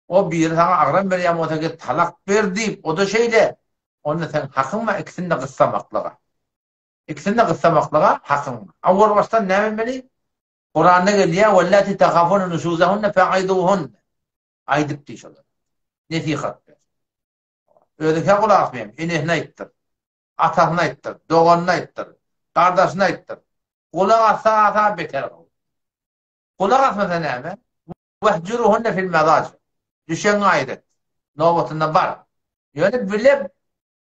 Speaker 1: O biri saňa agram berýän bolsa gel talak ber diýip, o-da şeýle. Onda seň hakyň bar ikisini-de gyssamaklyga. Ikisini-de gyssamaklyga hakyň bar. Owal başdan näme etmeli? Kuranda gelýär, Wellati tahafuna nuşuzahunne fe'izuhunne. Aýdyp diý şolara. Nesihat ber. Özüňkä gulak asmaýan, enesine aýtdyr. Atasyna aýtdyr, doganyna aýtdyr, gardaşyna aýtdyr. Gulak assa asa beter gowy. Gulak asmasa näme? Wehjuruhunne fil mezaji. Düşegiňi aýyr et. Nobatynda bar. Ýöne bile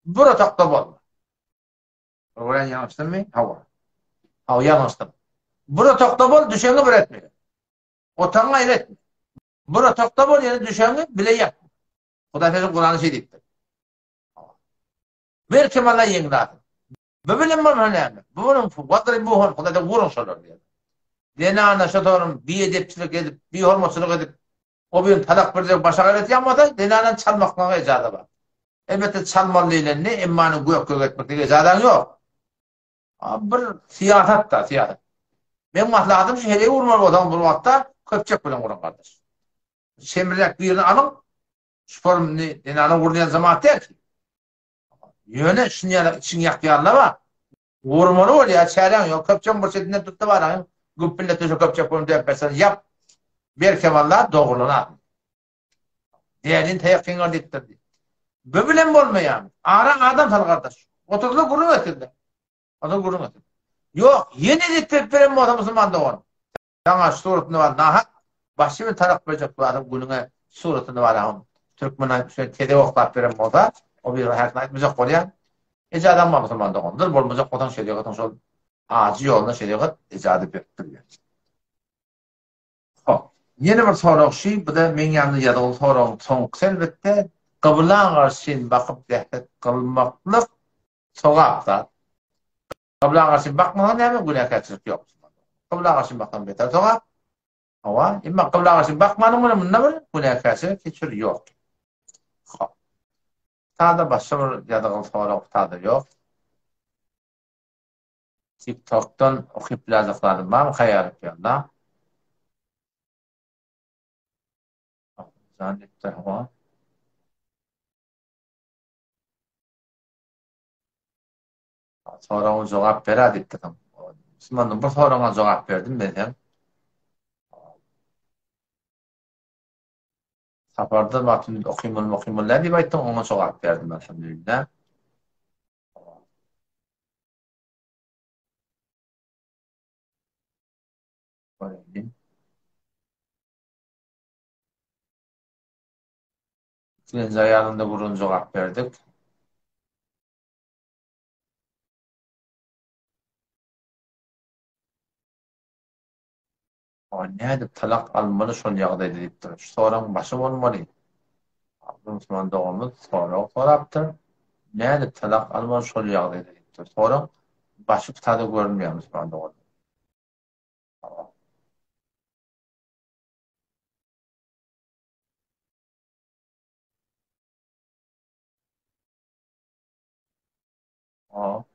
Speaker 1: bir otagda bolma. Öwren ýalňyşdymmy? Hawa. Hawa ýalňyşdym. Bir otagda bol, düşegiňi bir etme. Otagyňy aýry etme. Bir otagda bol, ýöne düşegiňi bile ýatma. Hudaý sözüň Kurany şeý diýipdir. Belki Allah ýeňläsin. Bu bilen bolsa näme? Bu bilen wadribuhun, Hudaý wuruň şolary diýýär. Zenana şo sorum biedepçilik edip, bihormatçylyk edip, o bilen talak berjek başa gaýratýan bolsa, zenanany çalmaklyga ejaza bar. Elbetde çalmaly diýlende, emmany gök-gök etmeklige ejazaň ýok. A bir syýasat-da, syýasat. Meň maslahatym şu heleý urmaly bolsaň bir wagtda köpçek bilen uruň gardaş. Şemriräk birini alyň, şu forumny zenana urulýan jemaat däl ki. Ýöne şuny ýaly içiňi ýakýanlar bar. Urmaly bolýar, çäräň ýok. Köpçegiň bir çetinden tutdy baragyň, güpbülle düşe köpçek bilen döwüp berseň, ýap. Berkemalla dogrulan adam. Dälini taýak siňer diýipdir diýip. Bu bilen bolmaýarmy? Ara adam sal gardaş. Oturdylar gürrüň etdiler. Otur gürrüň etdiler. Ýok, ýene edip beren bolsa musulman dogan. Saňa suratyny bar nahak başy bilen talak berjek bularyň günüňe suratyny bar ahun türkmen aýtmyşlaýyn tezek oklap beren bolsa o bir häkini aýtmajak bolýan ejazaň bar musulman doganlar bolmajak bolsaň şerigatyň şol ajy ýoluna şerigat ejaza berip durýar. Hop. Ýene bir sorag şy bu-da meň ýanymda ýazylgy soragyň soňkusy elbetde gybla garşy bakyp zähmet kylmaklyk sogap zat. Kybla garşy bakmasaň näme günäkärçilik ýok. Kybla garşy baksaň beter sogap. Hawa, emma kybla garşy bakmanyň bilen munda bir günäkärçilik hiç bir ýok. Hop. Sada başga bir ýazygyl sorag sada ýok. TikTokdan okyp biläjek zadym barmy haýal etýän-da. Jan diýipdir, hawa. Soragyňa jogap ber-ä diýipdir. Musulmandan bir soragyňa jogap berdim men seň. Saparda wagtynda okymaly okymaly däl diýip aýtdyň, oňa jogap berdim elhamdülillah. Ikinji aýalynda gürrüň jogap berdik. O nädip talak almaly şol ýagdaýda diýipdir. Şu soragyň başy bolmaly. Bir musulman doganymyz sorag sorapdyr. Nädip talak almaly şol ýagdaýda diýipdir. Sorag başy putada görünmeýär musulman doganlar. Hop.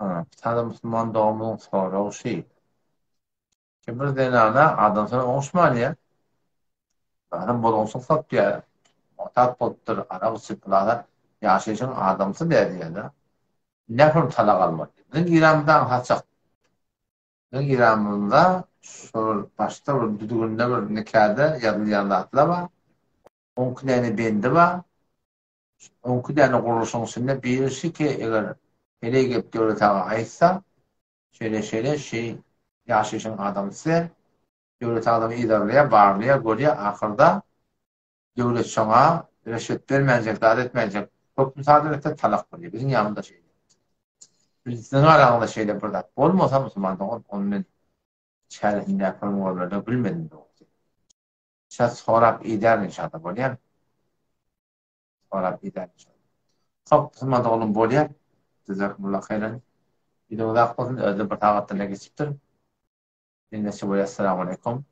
Speaker 1: Ha, sada musulman doganymyzyň soragy şi. Ki bir zenana adamsyna oňuşman ýa. Adam bolgunsyz satýar. Muhtat bolupdyr, arak içip, bular ýaşaýşyň adamsy däl diýýär-de. Nähili talak almaly? Biziň Iranymyzda aňsatjak. Biziň Iranymyzda şol başda bir düzgünde bir nikada ýazylýan zatlar bar. Onki däne bendi bar. Onki däne gurluşyň içinde birisi ki eger heleý gelip Döwlet aga aýtsa, şeýle-şeýle şi ýaşaýşyň adamsy däl. Döwlet adamy yzarlaýar, barlaýar, görýär, ahyrda Döwlet şoňa rüşwet bermänjek, zat etmänjek, höküm sadyr etse talak bolýar. Biziň ýanymyzda şeýle. Biziň araňyzda şeýle bir zat bolmasa musulman dogan, ony men çäresini näpirem görmeli bilmedim dogrusy. Şa sorap idärin inşallah bolýar. Sorap idärin inşallah. Hop musulman doganym bolýar. Jazakumullah haýran. Ýüzüňiz ak bolsun, özi bir sagatdan geçipdir. Indi bolýar. Assalamu alaykum.